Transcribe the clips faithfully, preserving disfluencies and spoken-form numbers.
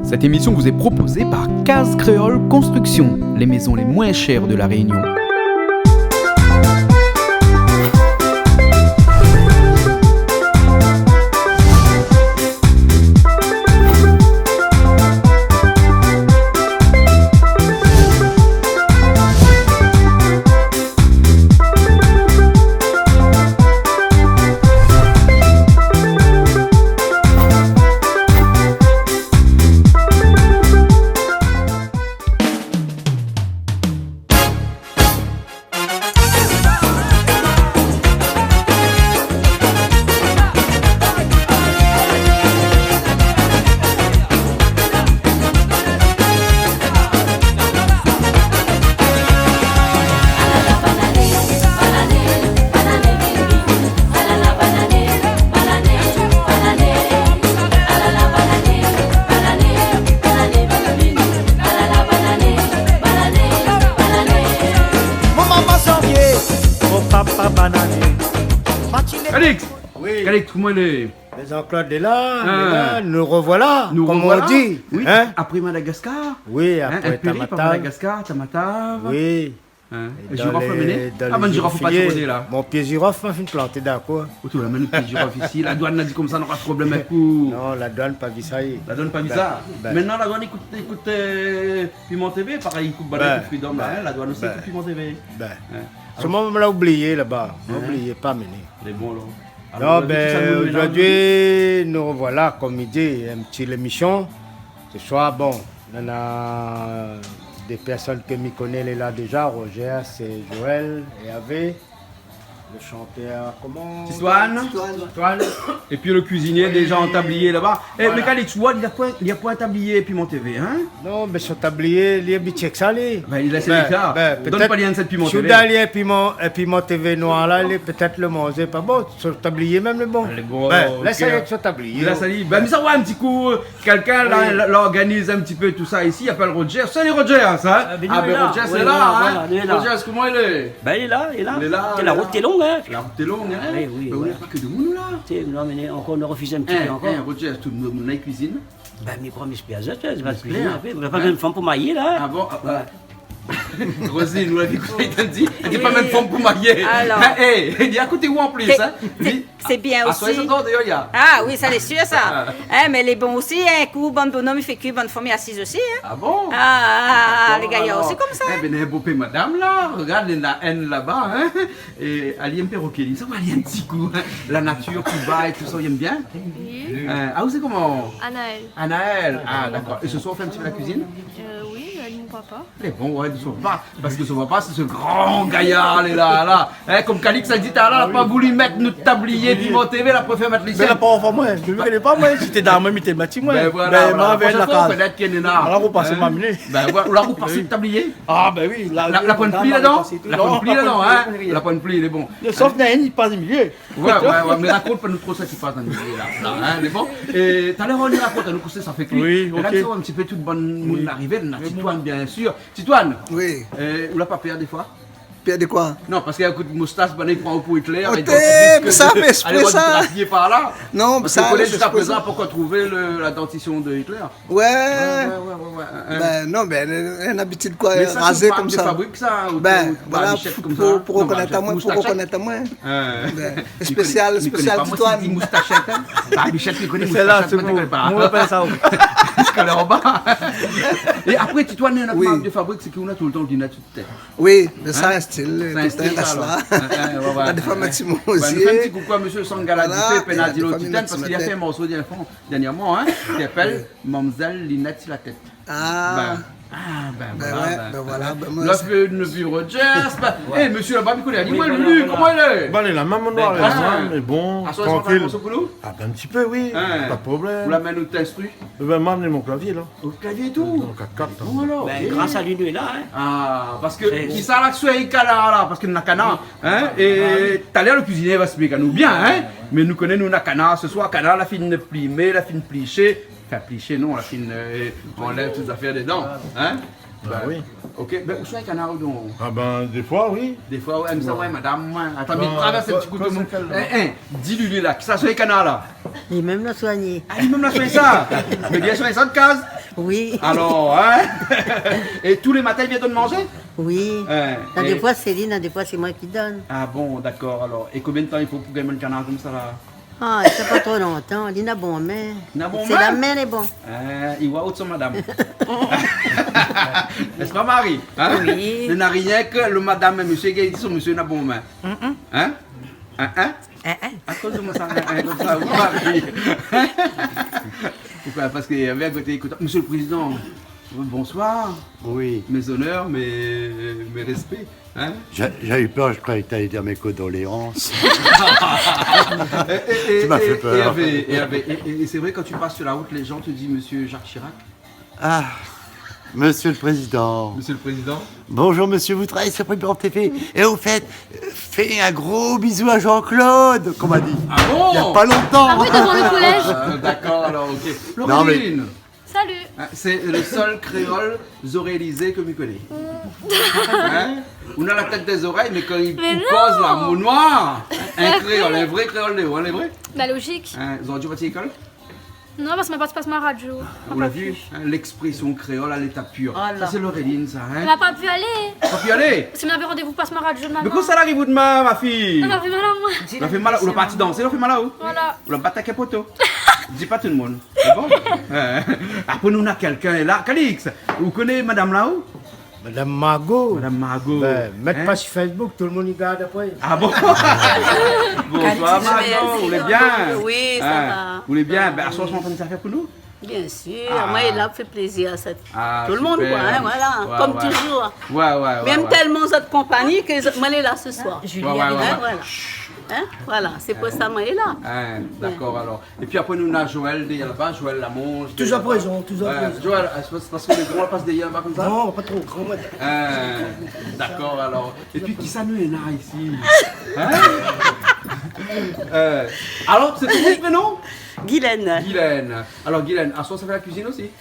Cette émission vous est proposée par Case Créole Construction, les maisons les moins chères de La Réunion. Mon maman sanvié, mon papa banané. Calix. Oui. Calix, koman i lé ? Mé Jean-Claude lé la, lé la, nous revoilà, comme on dit, hein ? Oui, apré Madagascar. Oui, apré Tamatave. Madagascar, Tamatave. Oui. Hein ? É dan jirof, lé, dan lé jirof, pa tro la. Mon pié jirof, ma fine planté, dakor. Otour la min, pié jirof isi. La douane la di konmsa, nora problèm avèk ou. Non, la douane pa vi sa. La douane pa vi sa. Mintnan, la douane i ékout, i ékout, euh, Piment T V, parèy i ékout, ben, i ékout Freedom, la, hein, la douane osi i ékout Piment T V. Hein ? Solman, ma la oublié laba. Ma la oublié, pa amené. Lé bon, la. Non, ben, zordi, nou revoilà, konm i di, in ti lémisyon. Sé soir, bon, nana dé pèrsone ke mi koné, lé la déza, Roger, sé Joël, Hervé, le chanteur, koman ? Titoine. Titoine. Épi le kuizinié déza an tablié laba. Eh, mé Calix, ou oi, li na poin, li na poin tablié Piment T V, hein ? Non, mé son tablié, li lé abitié èk sa, li. Ben, li lès èk sa. Donn pa li in sèt Piment T V. Si ou done ali in piman, in Piment T V noir la, li, pétèt le manzé pa bon. Son tablié mèm lé bon. Lé bon, lès ali èk son tablié. Lès ali. Ben, mi sa oir in ti kou, euh, kèlkin la, la, la organiz in ti pé tout sa isi, i apèl Roger. Salu Roger, hein ? Ah ben, Roger lé la, hein ? Roger, koman i lé ? Ben, lé la, lé la. La rout lé long, hein ? La rout lé long, hein ? Oui, oui. Mé ou na pa ke dé moun la. Té, non, mé ankor, nou refiz in ti pé ankor. Hein, Roger, tout le moun la i kuizine. Ben, mi pran mi spé azot, hein, sé pa kuizine apré. Ou na pa mèm fanm pou marié la, hein ? Ah bon ? Ah, ouais. Rosine, ou la vi kosa li la di ? Li na pa mèm fanm pou marié. Alor. Eh, li lé a koté ou an plis, hein ? Sé bien osi. Ah oui, sa lé sir sa. Hein, mé lé bon osi, hein, kou bann bonom i fé kui, bann fanm i asiz osi, hein. Ah bon ? Ah, lé gayar osi konmsa. Eh ben, in bonpé madam la, regard, néna inn laba, hein. É ali, in pé roké, li sa va alé in ti kou, hein. La natir, pi ba é tout sa, ou yèm bien ? Oui. Hein, ah, ou sé koman ? Anaël. Anaël, ah, dakor. É sé soir, ou fé in ti pé la kuizine ? Euh, oui, avèk mon papa. Lé bon, ouais, son papa. Parske son papa, sé se gran gayar, lé la, la. Hein, konm Calix la di talèr, la pa voulu mèt nout tablié Piment T V, la préfèr mèt lé sèt. Mé la pa anvoy amoin, mi koné pa, moin, si té dan moin, mi té mèt amoin. Ben voilà, la proshèn foi, pétèt ke néna. Hein ? Ben voilà, ou la ropasé out tablié ? Ah ben oui, la, la poin pli ladan. La poin pli ladan, hein ? La poin pli, lé bon. Sof néna inn i pas milié. Ouais, ouais, ouais, mé rakont pa nou tro sak i pas dan milié la, la, hein, mé bon. É talèr, ou rakont anou kosa sa fé kui. Oui, OK. É la, nou sa oir in ti pé tout bann moun arivé, néna Titoine, bien sir. Titoine. Oui. Euh, ou la pa pèr défoi ? Pèr de koi ? Non, parske, ékout, moustash, bann i pran aou pou Hitler, é donk, sa fé ésprè sa. Alé, ou va grapié par la. Non, parske sa, ou koné, jiska prézan, la pankor trouvé le, la dantision de Hitler. Ouais. Ouais, ouais, ouais, ouais, ouais, hein. Ben non, ben, in abitid koi, razé konmsa. Mé sa, sé in mark de fabrik sa, ou, ben, ou, voilà, barbichèt konmsa. Pou, pou rokonèt amoin, pou rokonèt amoin. Hein. Ben, spésial, spésial Titoine. Li koné pa, moin, si li di moustashèt, hein. Barbichèt, li koné moustashèt, moin, mi koné pa. Sé la, sé bon. Moin, mi apèl sa, oui. Parske la, anba. É apré, Titoine, néna in ot mark de fabrik, sé ke ou na toultan, ou di, na tout tèt. Oui, mé sa, in stil, toultan, sa, la. Hein, hein, ouais, ouais. La défoi, Maxime osi. Ouais, nou fé in ti koukou a mésyé Sangala, voilà, Difé, Penadilo, Titoine, parske li la fé in morso dernièrman, hein, ki apèl Mamzèl Linèt si la tèt. Ah. Ben, ah, ben voilà, ben voilà, ben moin, la fé in vi Rogers, ben, eh, mésyé laba, mi koné, di amoin, Lulu, koman i lé ? Ben, lé la mèm, nou la, mé bon, trankil. Aswar, aswar, aswar, aswar pou nou ? Ah ben, in ti pé, oui, pa de problèm. Ou la amenn out instru ? Eh ben, moin la amenn mon klavié, la. Out klavié é tou ? Mon kat-kat, la. Bon, alor, OK. Ben, gras a li, nou lé la, hein. Ah, parske kisa la swéri kanar la, parske nou na kanar, hein, é talèr le kuizinié va ésplik anou bien, hein, mé nou koné, nou na kanar se soir, kanar la fine plimé, la fine plishé, anfin, plishé, non, la fine, euh, anlèv tout zafèr dedan, hein. Ben oui. OK, ben, ou swéri kanar ou donk ? Ah ben, défoi, oui. Défoi, ouais, mé sa, ouais, madam, ouais. Atann, mi travèrs in ti kou de moun. Hein, hein, di Lulu la, kisa swéri kanar la ? Li mèm la swéri. Ah, li mèm la swéri sa. Mé bien swéri sa, out kaz. Oui. Alor, hein ? É tou lé matin, li vien donn manzé ? Oui. Hein, na é défoi sé li, na défoi sé moin ki donn. Ah bon, dakor, alor. É konbien d'tan i fo pou gingn in kanar konmsa la ? Ah, sa pa tro lontan, li na bon min. Na bon min ? Sé la min lé bon. Hein, i voi out son madam. N'est-ce pas, Marie ? Hein ? Oui. Néna rienk lo madam, mésyé, ki di son mésyé na bon min. Mm, mm. Hein ? Hein, hein ? Hein, hein. Akoz ou di amoin sa, hein, hein, konmsa, ou, Marie ? Poukoué ? Parske navé in koté, ékout, Monsieur le Président, bonsoir. Oui. Mes honneurs, mes, mes respects. Hein ? J'ai, j'ai eu peur, je croyais que t'allais dire mes condoléances. Et, et, et, Tu m'as fait peur. Et, et, et, et, et c'est vrai, quand tu passes sur la route, les gens te disent, Monsieur Jacques Chirac. Ah, Monsieur le Président. Monsieur le Président. Bonjour, monsieur, vous travaillez sur Prime T V. Et au fait, euh, fais un gros bisou à Jean-Claude, qu'on m'a dit. Ah bon ? Il y a pas longtemps. Ah oui, devant le collège. Ah, d'accord, alors, ok. Non, mais Laureline. Salut. Hein, c'est le seul créole zorélisé ke mi koné. Hein ? Ou na la tèt dé zorèy, mé kan i, i koz la, mon noir, in kréol, in vré kréol, lé, hein, lé vré ? Bah, logique. Hein, zordi ou la parti lékol ? Non, parske ma pa pass ma radio. Ou la vi, hein, l'expression créole à l'état pur. Voilà. Sa sé Laureline sa, hein ? Ma pa pu alé. Pa pu alé ? Parske mi navé randévou pass ma radio domin. Mé kosa la ariv aou domin, ma fiy ? Non, ma fé mal amoin. Ou la fé mal, ou la parti dansé, ou la fé mal aou ? Voilà. Ou la bat avèk in poto. Di pa tout le monde. Sé bon ? Euh, apré nou na kèlkin la. Calix, ou koné madam la ou ? Madam Margot. Madam Margot. Ben, mèt pa sur Facebook, tout le monde i gard apré. Ah bon ? Bonsoir, Calix, Margot, ou lé bien ? Oui, sa va. Hein, ou lé bien ? Ben, aswar, ou fé in ti zafèr pou nou ? Bien sûr, moin lé la pou fé plézir a tout le monde, quoi, hein, voilà, comme toujours. Ouais, ouais, ouais. Mèm tèlman zot konpani ke zot, moin lé la ce soir. Hein, voilà. Hein, voilà, sé pou sa moin lé la. Hein, dakor, alor. Épi apré, nou na Joël dèrièr laba, Joël Lamonge. Toujours présent, toujours présent. Joël, euh, sé pa, sé parske lé gran i pas dèrièr laba konmsa ? Non, pa tro gran, moin. Euh, dakor, alor. Épi, kisa nou néna isi ? Hein ? Euh, alor, sé koué out prénom ? Guylaine. Guylaine. Alor, Guylaine, aswar, ou sa fé la kuizine osi ?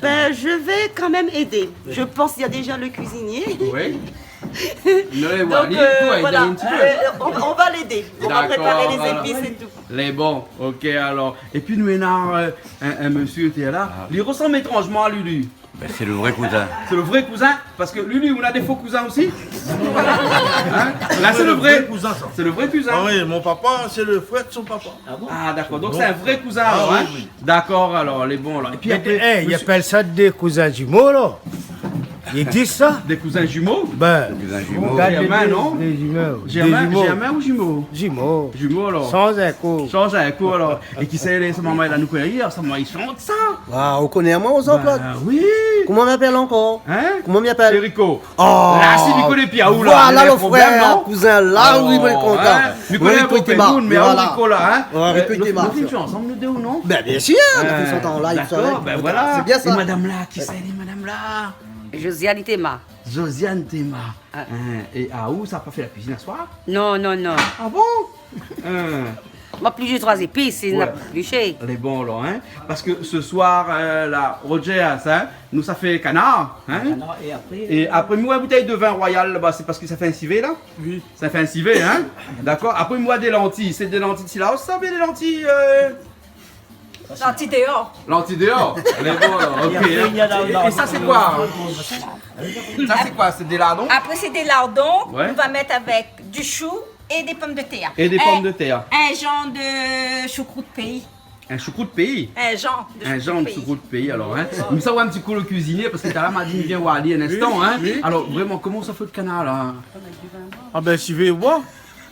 Ben, je vais quand même aider. Je pense qu'il y a déjà le cuisinier. Oui. Donc, euh, voilà. Euh, on, on va l'aider. On va préparer les épices et tout. Lé bon, ok, alor. Épi nou néna, euh, in, in mésyé té la. Ah. Li resanm étranzman a Lulu. Ben, sé le vré kouzin. Sé le vré kouzin, parske Lulu, ou na dé fo kouzin osi ? Hein ? La, sé le vré. Sé le vré kouzin, sa. Sé le vré kouzin. Ah oui, mon papa, sé le frèr de son papa. Ah bon ? Ah, dakor. Donk, sé in vré kouzin, alor, hein ? Ah oui, oui. Dakor, alor, lé bon, alor. Épi apré, i apèl sa dé kouzin zimo, la. I égzis sa ? Dé kouzin zimo ? Ben, Germain, non ? Dé zimo. Germain, Germain ou zimo ? Zimo. Zimo, alor. Sanz in kou. Sanz in kou, alor. É kisa i lé, sa momon la, nou koné, sa momon i shant sa ? Ah, ou koné amoin, ou Jean-Claude ? Ben oui. Koman mi apèl ankor ? Hein ? Koman mi apèl ? Erico. Oh. La, si mi koné pi aou la, voilà le problème, non ? Kouzin la, oui, moin lé kontan. Hein ? Mi koné in pé tout le moun, mé aou, Erico la, hein ? Voilà. Erico Théma. Nou fé in shanson ansanm, nou dé, ou non ? Ben, bien sûr, nou fé in shanson an live, dakor, ben voilà. Sé bien sa. É madam la, kisa i lé, madam la ? Josiane Théma. Josiane Théma. Ah. Hein, é aou, ou sa pa fé la kuizine aswar ? Non, non, non. Ah bon ? Hein. Moin, plis troi zépis, sé na plis shé. Lé bon, alor, hein ? Parske ce soir, euh, la, Rogers, hein, nou sa fé kanar, hein ? Kanar, é apré, é apré, mi voi in boutèy de vin royal laba, sé parske sa fé in sivé, la ? Oui. Sa fé in sivé, hein ? Dakor. Apré, mi voi dé lanti. Sé dé lanti de Cilaos, sa, oubien dé lanti, euh, Lanti déor. Lanti déor. Lé bon, alor, ok. É apré, hein. É, é sa, sé koi ? Sa, sé koi ? Sé dé lardon ? Apré, sé dé lardon, ouais, nou va mèt avèk du shou é dé pomdetèr. É dé pomdetèr. In, in janr de shoukout péi. In shoukout péi ? In janr de shoukout péi. In janr de shoukout péi, alor, hein. Nou sa oir in ti kou le kuizinié, parske talèr la, ma di, vien oir ali in instan, hein. Oui, oui. Alor, vréman, koman sa i fé out kanar, la ? Ah ben, sivé, ouais.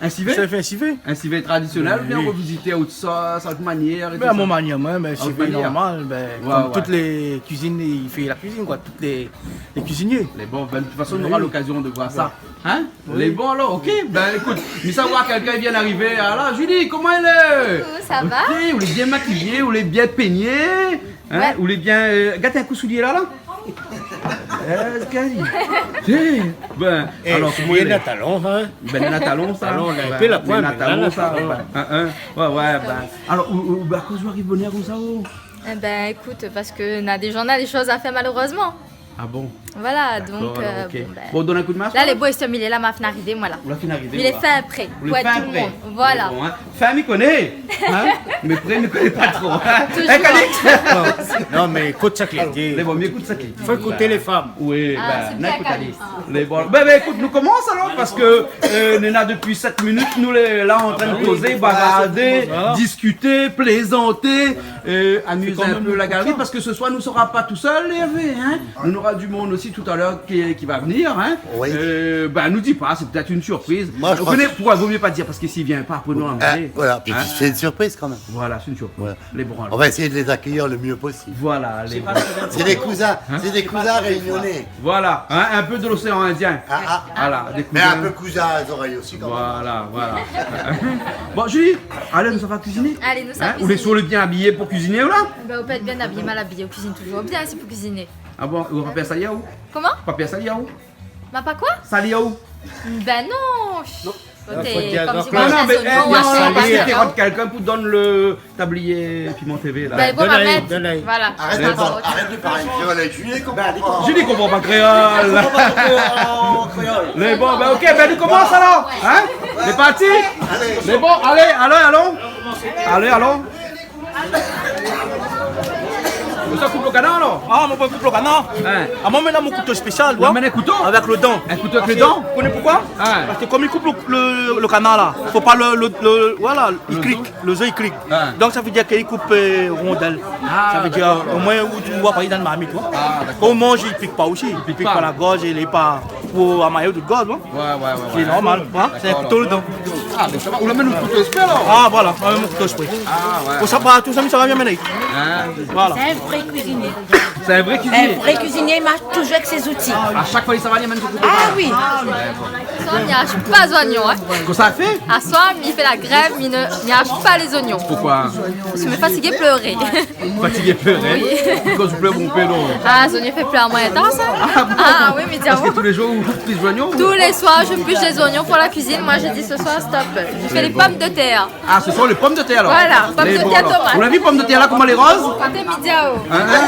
In sivé ? Sa i fé in sivé. In sivé tradisionèl, oui, oubien ou vizit out sos, a out manièr é tout sa ? Ben, a mon manièr, moin, ben, sivé normal, ben, ouais, ouais, konm tout lé kuizinié i fé la kuizine, koi, tout lé, lé kuizinié. Mé bon, ben, de tout fason, nou nora lokazion de oir sa. Oui. Hein ? Oui. Lé bon, alor, ok. Ben, ékout, mi sa oir kèlkin i vien d'arivé. Alor, Julie, koman i lé ? Coucou, sa va ? Ok, ou lé bien makiyé, ou lé bien pényé. Hein ? Ouais. Ou lé bien, euh, gard in kou soulié la, la. Euh, sé kèl ? Tiens, ben, é, alor, koman i lé ? Néna talon, hein ? Ben, néna talon, sa. Talon, la, ben, in pé la pointe, néna talon, sa. Ben, hein, hein. Ouais, ouais, ben. Alor, ou, ou, ben, akoz ou ariv bonèr konmsa, ou ? Eh ben, ékout, parske na dé jan, na dé shoz a fèr, malérezman. Ah bon ? Voilà, donk, euh, bon, bin. Bon, donn in kou d'min. La, lé bo, é sa, mi lé la, ma fine arivé, moin la. Ou la fine arivé, voilà. Mi lé fin pré pou èd tout le monde. Voilà. Bon, hein. Fin, mi koné, hein ? Mé pré, mi koné pa tro, hein ? Toujours. Eh, Calix ? Non, mé ékout sak li di. Lé bon, mi ékout sak li di. Fo ékouté lé fanm. Oui, bin, sé bien, ékout Calix. Lé bon. Bin, bin, ékout, nou komans alor, parske, euh, nou lé la dopi sèt minit, nou lé la antrin de kozé, bavardé, diskité, plézanté, euh, amizé in pé la galri, parske se soir, nou sera pa tousèl, Hervé, hein ? Nou nora du monde osi talèr ki, ki va vnir, hein ? Oui. Euh, bin, nou di pa, sé pétèt in surpriz. Moin, mi pans... Ou koné, poukosa vo myé pa dir, parske si li vien pa, apré nou anmèd. Voilà, pi sé in surpriz kan mèm. Voilà, sé in surpriz. Voilà. Lé bon, alor. On va essayer de les accueillir le mieux possible. Voilà, lé bon. Sé dé kouzin, sé dé kouzin rényoné. Voilà, hein, in pé de l'océan Indien. Ah, ah. Voilà, dé kouzin. Mé in pé kouzin a zorèy osi kan mèm. Voilà, voilà. Bon, Julie, alé, nou sava kuiziné. Alé, nou sava kuiziné. Hein ? Ou lé sir lé bien abiyé pou kuiziné, ou la ? Bin, ou pé èt bien abiyé, mal abiyé, ou kuizine toujour bien, sé pou kuiziné. Ah bon, ou pa pèr sali aou ? Koman ? Pa pèr sali aou ? Ma pa koi ? Sali aou ? Bin non. Non. Koté, kom si... Non, non, mé, eh, non, non, parske té rant kèlkin pou donn le tabliyé Piment TV la. Bin, bon, donn ali, donn ali. Voilà. Arèt de parlé kréol, Julie i konpran pa. Julie i konpran pa kréol. Lé bon, bin, OK, bin, nou komans alor. Hein ? Lé parti ? Lé bon, alé, alon, alon. Alé, alon. Ou sa koup lo kanar, alor ? Ah, moin pa koup lo kanar. Hein. Ah, moin, mi amenn mon kouto spésial, ou oi. Ou amenn in kouto ? Avèk lo dan. In kouto avèk lo dan ? Parske, ou koné poukoi ? Hein. Parske kom i koup lo, lo, lo kanar la, fo pa lo, lo, lo, voilà, i krik, lo zo i krik. Hein. Donk sa vé dir ke i koup, euh, rondèl. Ah, dakor. Sa vé dir, euh, omoin, ou, ou voi pa, i dan marmit, ou oi. Ah, dakor. Kan ou manz, i pik pa osi. I pik pa. I pik pa la gorz, é lé pa pou amayé out gorz, non ? Ouais, ouais, ouais, ouais. Sé normal, hein ? Sé in kouto dan. Dakor, alor. Ah, mé sa va, ou la amenn out kouto èkspèr, alor ? Ah, voilà, mi amenn mon kouto èkspèr. Ah, ouais. Pou sa, pa, tout sa, mi sava bien amenn. Hein ? Voilà. Sé in vré kuizinié. Sé in vré kuizinié. In vré kuizinié, i marsh toujour avèk sé zouti. A shak foi, i sava, i amenn son kouto. Ah oui. Ah, ouais, bon. Aswar, mi ash pa zoignon, hein. Kosa i fé ? Aswar, mi fé la grèv, mi ne, mi ash pa lé zoignon. Poukoi ? Parske mi lé fatigé pléré. Fatigé pléré ? Oui. Kan ou plèr, ou plèr, non ? Ah, zoignon i fé plèr amoin intans, hein. Ah bon ? Ah oui, mé... Parske tou lé zour ou plish zoignon ? Tous les soirs, je pluche des oignons pour la cuisine. Moi, je dis ce soir, stop. Je fais les pommes de terre. Ah, se sont lé pomdetèr, alor. Voilà, pomdetèr, tomat. Lé bon, alor. Ou la vi pomdetèr la, koman lé roz ? Koté mi di aou. Hein, hein ?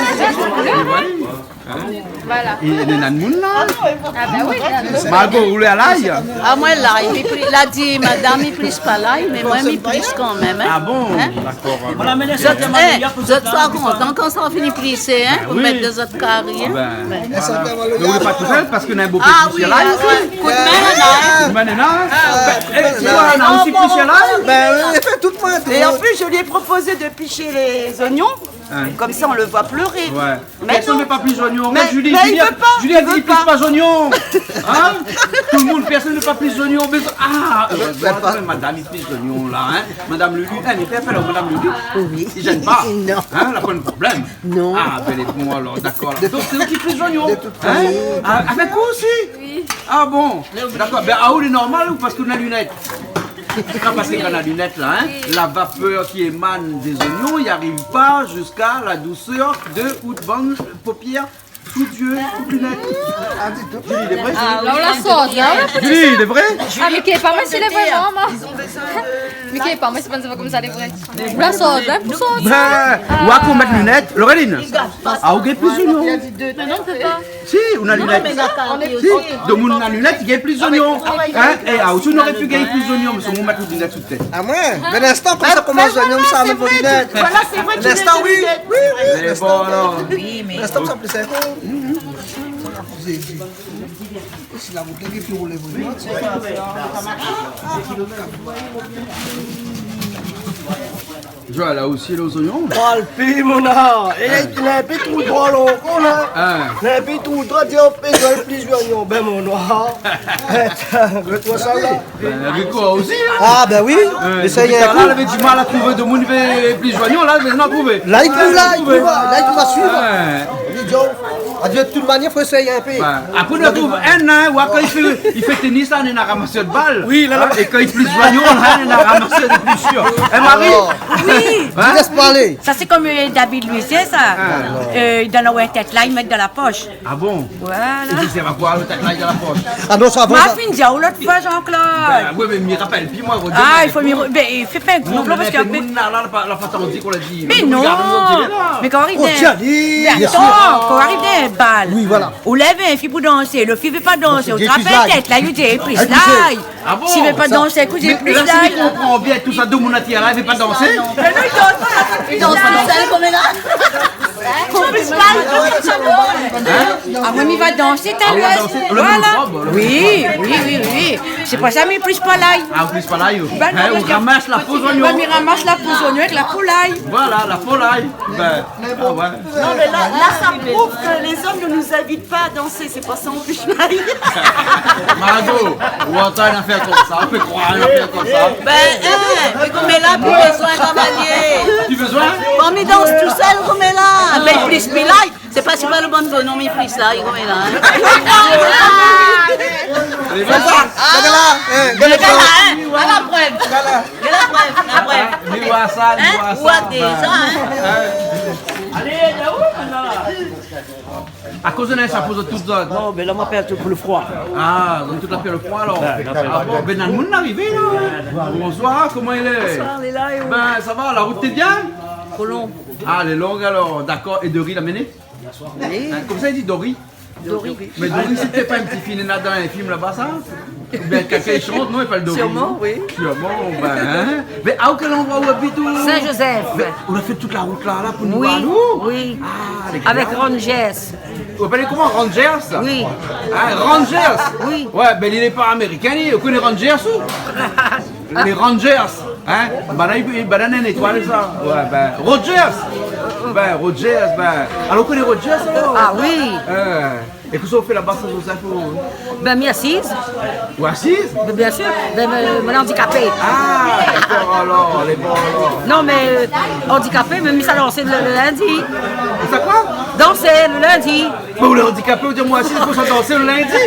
Voilà. É néna moun la ? Ah, bin oui, néna moun. Margot, ou lé a lay ? Ah, moin, lay, mi plish, la di madam, mi plish pa lay, mé moin, mi plish kan mèm, hein. Ah bon ? Hein ? Dakor, alor. Zot, eh, zot soi kontan kan sa fini plishé, hein, pou mèt dan zot kari, hein. Ah oui. Bin, voilà. Mé ou lé pa tousèl, parske néna in bo pé plish lay osi. Ah oui, ouais. Koudmin, néna, hein. Koudmin, néna, hein. Ah ouais. Eh, ou néna osi plish lay ? Bin oui, fé tout moin. Et en plus, je lui ai proposé de picher les oignons. Hein. Comme ça, on le voit pleurer. Ouais. Pèrsone i vé pa plish zoignon. Mé, Julie, mé li vé pa, Julie, li vé pa. Julie, èl i plish pa zoignon. Hein ? Tout le monde, pèrsone i vé pa plish zoignon. Mé, ah, euh, madam i plish zoignon la, hein. Madam Lulu, hein, mé fé apèl a madam Lulu. Oui. I zèn pa. Non. Hein, la pa de problèm. Non. Ah, bin, lé bon, alor, dakor. Donk sé ou ki plish zoignon. De toute façon. Hein ? Ah, avèk ou osi ? Oui. Ah bon ? Dakor. Bin, aou lé normal ou parske ou néna linèt ? Ah, parske kan ou néna linèt la, hein, la vapèr ki émane dé zoignon, i ariv pa ziska la dousèr de out bann popièr. Mon Dieu, out linèt. Ah, di tout. Julie, lé vré ? Ah, la, ou la sort, hein ? Julie, lé vré ? Ah, mé ki lé pa, moin, si lé vré, moin. Mé ki lé pa, moin, si pa konmsa, lé vré. Ou la sort, hein, pou sort. Bin, ou la pou mèt linèt. Laureline. Ah, ou gingn plish zoignon. Mé non, mi pé pa. Si, ou néna linèt. Si, domoun néna linèt, i gingn plish zoignon. Hein ? Eh, ah, ou noré pu gingn plish zoignon, mé si ou mèt out linèt sou tèt. Ah, moin ? Mé linstan, konmsa, koman zoignon, sa, mé mon linèt. Voilà, sé vré, linstan, oui. Oui, oui, linstan. Bon, alor. Oui, mé linstan, sa plish sèk. Si la rout lé pi roulé, oui. Joël, la osi, lé zoignon ? Oh, le pi, mon gars. Eh, lé in pé tro drol ankor la. Hein. Lé in pé tro drol, di, ou pé plish zoignon. Bin, mon gars. Atann, mé koi sa la ? Bin, avèk koi osi, hein ? Ah, bin oui. Hein, mé sa, dopi talèr, lavé di mal a trouvé domoun i vé plish zoignon, la, mé non, trouvé. La, i trouv, la, i trouv, la, i trouv a suiv. Ouais. Li di, oh, a di, de tout manièr, fo éséyé in pé. Bin, apré, nou trouv in, hein, ou kan i fé, i fé ténis, la, néna ramasèr de bal. Oui, la, la. Hein, é kan i plish zoignon, la, néna ramasèr de blésir. Hein, Marie ? Alor. Oui. Hein ? Di, lès pa alé. Sa, sé kom, euh, David Louisien, sa. Ah. Euh, i done aou in tèt lay, i mèt dan la posh. Ah bon ? Voilà. É sé, sé pa pou avoir lo tèt lay dan la posh. Ah non, sa va, sa. Ma fine di aou lot foi, Jean-Claude. Bin, oui, mé mi rapèl pi, moin, Rodrigue. Ah, i fo mi re-, bin, fé pa in konplo, parske apré... Non, mé la, la, la, la pa tandi k'ou la di. Mé non. Mé kan i ariv... Oh, tiens, bien sûr. Atann, kan i ariv in Pal. Oui, voilà. Ou lèv in fi pou dansé, lo fi vé pa dansé, ou trap in tèt la, ou di, plis lay. Ah bon ? Si vé pa dansé, ékout, plis lay. Mé la, si mi konpran bien, tout sa, domoun atèr la, i vé pa dansé ? Non, non, non. Mé non, i dans pa, i dans pa. I dans tou sèl, konm la. Hein ? Ah, moin, mi va dansé talèr. Ah, ou va dansé. Voilà. Oui, oui, oui, oui. Sé pou sa mi plis pa lay. Ah, ou plis pa lay, ou. Hein, ou ramas la po zonion. Bin, mi ramas la po zonion avèk la po lay. Voilà, la po lay. Bin, ah ouais. Non, mé la, la, sa prouv ke lé zom i nou invit pa a dansé, sé pou sa ou plis pa lay. Margot, ou antann in afèr konmsa, ou pé kroir in afèr konmsa. Bin, hein, mé konm la, pi bézoin kavalié. Pi bézoin ? Bon, mi dans tou sèl, konm la. Bin, plis pa lay. Sé pa, sé pa lo bon zo, non, mi plis la, i koné la, hein. Lé bon, sa. Gard la, hein, gard la, hein. Gard la prèv. Gard la prèv, la prèv. Mi voi sa, mi voi sa. Hein ? Ou voi déza, hein. Hein ? Alé, lé ousa, la ? Akoz néna sa poz tout sa ? Non, mé la, ma pèr tout pou lo froi. Ah, donk tout la pèr lo froi, alor. Ouais, la pèr. Ah bon, bin, na moun arivé, la. Bonsoir, koman i lé ? Bonsoir, lé la, é ou ? Bin, sa va, la rout lé bien ? Kolon. Ah, lé long, alor, dakor. É Dori la amené ? Oui. Hein, konmsa i di Dori. Dori. Mé Dori, sé pétèt pa in ti fi néna dan in film laba, sa ? Oubien kèlkin i shant, non, i apèl Dori. Sûrement, oui. Sûrement, bin, hein. Mé a kèl landroi ou abit, ou ? Saint-Joseph. Mé ou la fé tout la rout la, la, pou nou voir, nou ? Oui, oui. Ah, lé bien. Avèk Rangers. Ou apèl koman, Rangers ? Oui. Hein, Rangers ? Oui. Ouais, bin, li lé pa amérikin, li, ou koné Rangers, ou ? Lé Rangers, hein ? Banna, banna néna in étoil, sa. Ouais, bin, Rogers. Bin, Rogers, bin. Alor, ou koné Rogers, alor ? Ah oui. Euh, é kosa ou fé laba, Saint-Joseph, ou ? Bin, mi asiz. Ou asiz ? Bin, bien sûr. Bin, euh, moin lé andikapé. Ah, dakor, alor, lé bon, alor. Non, mé, euh, andikapé, mé mi sa dansé lo, lo lindi. Ou sa koi ? Dansé lo lindi. Mé ou lé andikapé, ou di amoin asiz, ou sa dansé lo lindi ?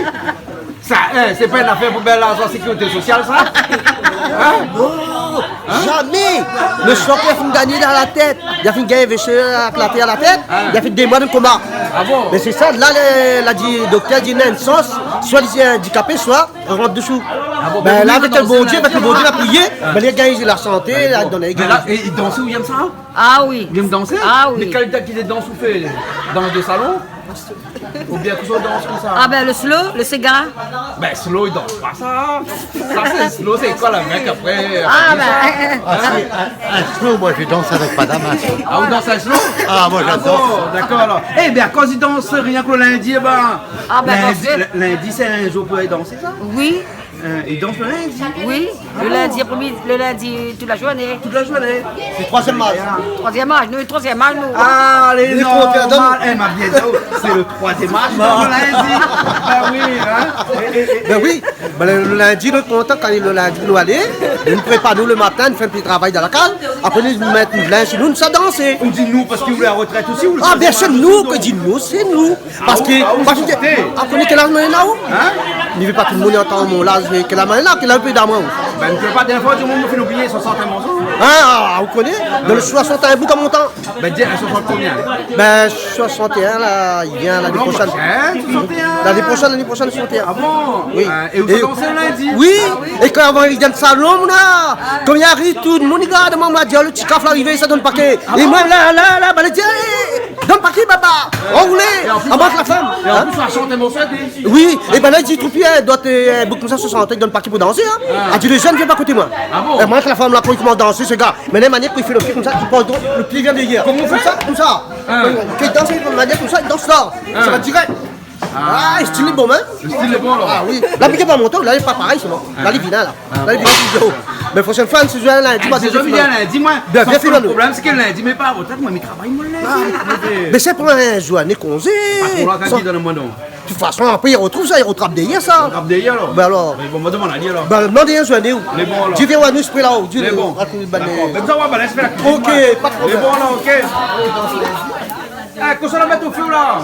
Sa, hein, sé pa in afèr pou bèl larzan sékirité sosial, sa ? Hein ? Non, zamé. Lo soir, li la fine gagné dan la tèt. Li la fine gagné in vésé avèk la tèr la tèt. Ah. Li la fé dé moi de koma. Ah bon ? Mé sé sa, la, lé, la di, doktèr la di, néna in shans, soi li lé andikapé, soi li rant dsou. Ah bon, bin, mé la, avèk lo Bondié, avèk lo Bondié, la priyé, bin, li la gingn la santé, la donn ali. Mé la, é, é dansé, ou yèm sa, hein ? Ah oui. Ou yèm dansé ? Ah oui. Mé kèl, kèl dans ou fé ? Dans de salon ? Oubien kosa ou dans konmsa ? Ah bin, lo slow, lo séga. Bin, slow, i dans pa sa. Sa, sé slow, sé koi, la, mèk, apré, apré sa ? Ah bin, in, in slow, moin, mi dans avèk madam, hein. Ah, ou dans in slow ? Ah, moin, j'adore. Ah bon, dakor, alor. Eh bin, akoz i dans rienk lo lindi, eh bin, lindi, parske lindi, sé in zour pou dansé, sa ? Oui. Euh, i dans lo lindi ? Oui, lo lindi apré-midi, lo lindi tout la zourné. Tout la zourné. Sé troizièm az. Troizièm az, nou, troizièm az, nou. Ah, lé normal. Eh, ma bien, sé lo troizièm az, lo lindi. Bin oui, hein. É, é, é, bin oui. Bin, lo, lo lindi, nou lé kontan kan lo lindi nou alé, nou prépar nou lo matin, nou fé in ti travay dan la kaz. Apré, nou mèt nout linz si nou, nou sa dansé. Ou di nou parske ou lé a la retrèt osi, ou ? Ah, bien sûr, nou, kan mi di nou, sé nou. Parske, ah, ou, ah, ou, parske, ou, ah, ou koné kèl az moin néna, ou ? Hein ? Mi vé pa tout domoun i antann mon laz, kèl az moin néna, kèl az ou pé dan moin, ou ? Bin, mi pé pa, dèrnié foi, ou di amoin, moin la fine oublié, soisant-et-un morso. Ah, ah, ou koné ? Dan lo soisant-et-un bout a mon tan. Bin, di, soisant konbien ? Bin, soisant-et-un, la, i vien lané proshèn. Non, bin, soisant-et-un. Lané proshèn, lané proshèn, soisant-et-un. Ah bon ? Oui. Euh, é ou sa dans lo lindi ? Oui. É kan avan, i vien salon, mon la, kan mi ariv, tout domoun i gard amoin, la di, oh, lo ti kaf la arivé, sa donn paké. Ah bon ? É moin, la, la, la, bin, la di, eh, Donn paké, baba. Anroulé. É an plis, amoin la fèm. É an plis, ou la shant in morso, épi... Oui, é bin la, li di, trouv pi, euh, dot, euh, boug konmsa, soisant, donn paké pou dansé, hein. Ah. La di, lé zèn, vien pa koté moin. Ah bon ? É moin, èk la fanm la, pou li komans dansé, sé gars. Mé la manièr pou li fé lo pié konmsa, li pran lo pié, vien dèrièr. Koman ou fé sa ? Konmsa. Ah. Li dans, manièr konmsa, li dans la. Ah. Sa va dirèk. Ah. Ah, lo stil lé bon, hein ? Lo stil lé bon, la. Ah oui. La, mi gingn pa mont, la, lé pa parèy, sèlman. Ah. La, li vien la. Ah bon. La, li vien, li di, oh. Mé proshèn foi, si mi vien lindi, pa déza, mi vien lindi, moin. Bien, bien, lo problèm, sé ke lindi, mé pa, moin, mi travay, moin, lindi. Ah. Mé sé pou in zourné konzé. Patron la, kan i done amoin, non. De tout fason, apré, i artrouv sa, i artrap dèrièr sa. Artrap dèrièr, alor. Bin alor. Mé bon, moin la domann ali, alor. Bin, non, dèrièr, zourné, ou. Lé bon, alor. Di, vien, ou, nou, spré la, ou. Lé bon. Dakor, bin, lé bon, la, OK. Lé bon, la, OK. Lé bon, la. Eh, kosa la mèt o fé, la ?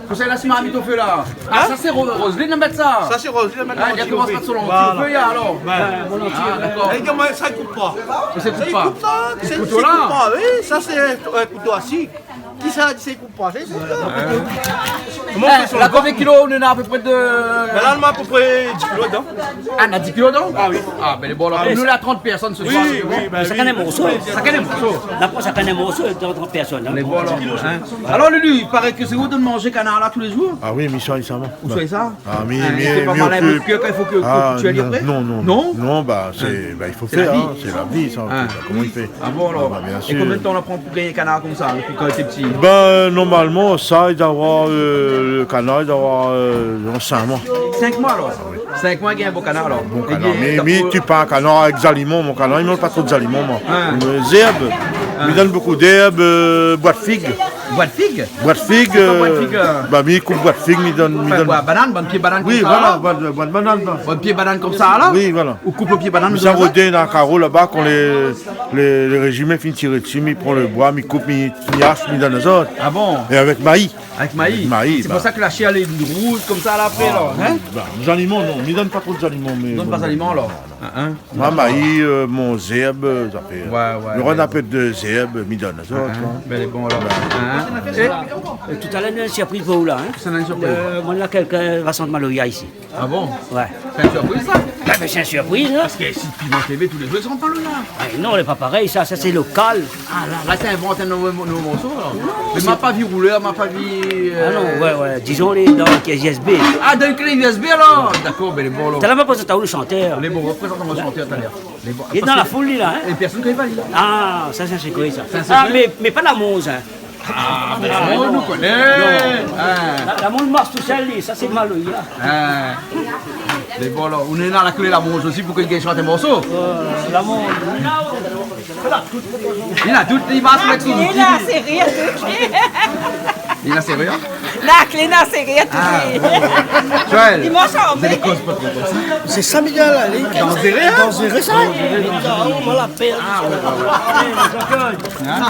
Kosa la, si marmit o fé, la ? Ah, sa, sé Ro-, Roselyne la mèt sa. Sa, sé Roselyne la mèt. Ah, li la komans mèt son lanti o fé, alor. Voilà. Ah, dakor. É, di amoin, sa i koup pa. Sa i koup pa. Sa i koup pa. Sé kouto la. Sé koup pa, oui, sa, sé, euh, kouto asik. Sa, sé pou pasé, sé sa. Koman i fé ? La, konbien kilo ? Nou néna apépré de... Mé la, nou néna apépré dis kilo dedan. Ah, na dis kilo dedan ? Ah oui. Ah, bin, lé bon, la. Ah oui. Nou la trant pèrsone se soir. Oui, oui, ba oui. Shakinn in morso. Shakinn in morso. La, pou shakinn in morso, trant pèrsone, hein. Lé bon, la. Hein ? Alor, Lulu, i paré ke sé ou i donn manzé kanar la tou lé zour ? Ah oui, mi soign sa, moin. Ou soign sa ? Ah, mi, mi, mi okip. Hein, sé pa mal, hein, parske i fo ke, ke ou tué ali apré ? Ah, non, non, non. Non ? Non, ba, sé, ba, i fo fé, hein, sé la vi, sa, koman i fé ? Ah bon, alor ? Ah, ba, bien sir. É konbien d'tan la pran pou gingn in kanar konmsa, dopi kan ou lété pti ? Bin, normalman, sa, i doi avoir, euh, le kanar, i doi avoir, euh, an sink moi. Sink moi, alor ? Ah oui. Sink moi, i gingn in bon kanar, alor. Bon kanar. É bien, mé, mé ou tié pa in kanar avèk zaliman, mon kanar, i manz pa tro de zaliman, moin. Ah. Euh, zèrb. Ah. Mi donn bonpé d'èrb, euh, boi d'fig. Boi d'fig ? Boi d'fig, euh, ba, mi koup boi d'fig, mi donn, mi donn. Anfin, boi banane, bann pié banane konmsa, la. Oui, voilà, boi de, boi de banane, la. Bann pié banane konmsa, la. Oui, voilà. Ou koup lo pié banane, mi sa rodé dan karo laba, kan lé, lé, lé réjimé fine tiré dsi, mi pran lo boi, mi koup, mi, mi ash, mi donn azot. Ah bon ? É avèk maï. Avèk maï. Avèk maï, ba. Sé pou sa ke la shèr lé rouz konmsa, la, apré, la, hein ? Ah, oui, ba, zaliman, non, mi donn pa tro de zaliman, mé... Donn pa zaliman, alor. Ah, hein. Moin, maï, euh, mon zèrb, euh, sa fé, euh, ouais, ouais, mi rann in pé de zèrb, mi donn azot, hein. Bin, lé bon, alor. Hein ? É, é talèr, nou néna in sirpriz pou ou, la, hein. Sa, nou néna in sirpriz. Euh, moin, la, kèlkin va shant maloya isi. Ah bon ? Ouais. Sé in sirpriz, sa ? Bin, mé sé in sirpriz, hein. Parske isi, Piment TV, tou lé zour, i shant maloya. Eh, non, lé pa parèy, sa, sa, sé lokal. Ah, la, la, ou invant in nouvo, nouvo morso, alor. Non, mé sé... Ma pa vi roulèr, ma pa vi, euh... Ah non, ouais, ouais, dizon, lé dan kèl U S B. Ah, dan kèl U S B, alor ? Dakor, bin, lé bon, alor. Talèr, ma prézant aou lo shantèr. Lé bon, prézant amoin lo shantèr, talèr. Lé bon. Li lé dan la foul, li, la, hein ? Parske pèrsone i koné pa, li. Ah, sa, sa, sé koi, sa ? Sa, sé koi ? Ah, mé, mé pa la Moz, hein. Ah, bin, la Moz, nou koné. Non. Ah. La, la Moz i marsh tousèl, li, sa, sé maloya. Ah. Lé bon, alor, nou néna la klé la Moz osi pou ke li gingn shant in morso. Euh, la Moz. Li na tout, li marsh avèk son zouti. Li na sérié, tout. Li na sérié ? La klé na sérié, tout. Ah, oui. Joël, li marsh an mèr. Sé sa, Miguel, la, li. Danzéré, hein ? Danzéré, sa. Mé non, moin la pèr. Ah, ouais, ouais, ouais. Hein ?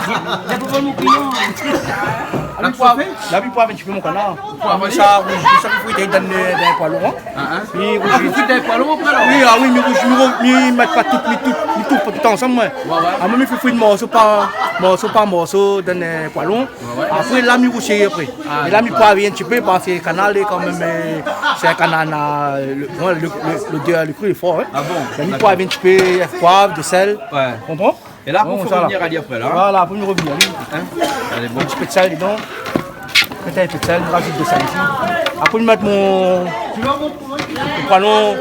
La, mi poiv in ti pé mon kanar. Apré sa, oui, sa, mi frit dan, dan poilon, hein. Ah, hein. Mi rouzi. Ah, ou frit dan poilon apré, la ? Oui, ah oui, mi rouzi, mi rou-, mi mèt pa tout, mi tout, mi tout, pa tout ansanm, moin. Ouais, ouais. Ah, moin, mi fé frir morso par, morso par morso dan, euh, poilon. Ouais, ouais. Apré, la, mi rouzi apré. Ah, dakor. É la, mi poiv in ti pé, parske kanar, lé kan mèm, euh, sé in kanar, na, le, ouais, le, le, lodèr, lo gou lé for, hein. Ah bon ? Dakor. La, mi poiv in ti pé, poiv, de sèl. Ouais. Konpran ? É la, pou fé rovnir ali apré, la, hein ? Voilà, pou mi rovnir, oui. Hein ? Alé, bon. In ti pé de sèl dedan. Mèt in pé de sèl, mi razout de sèl isi. Apré, mi mèt mon, mon poilon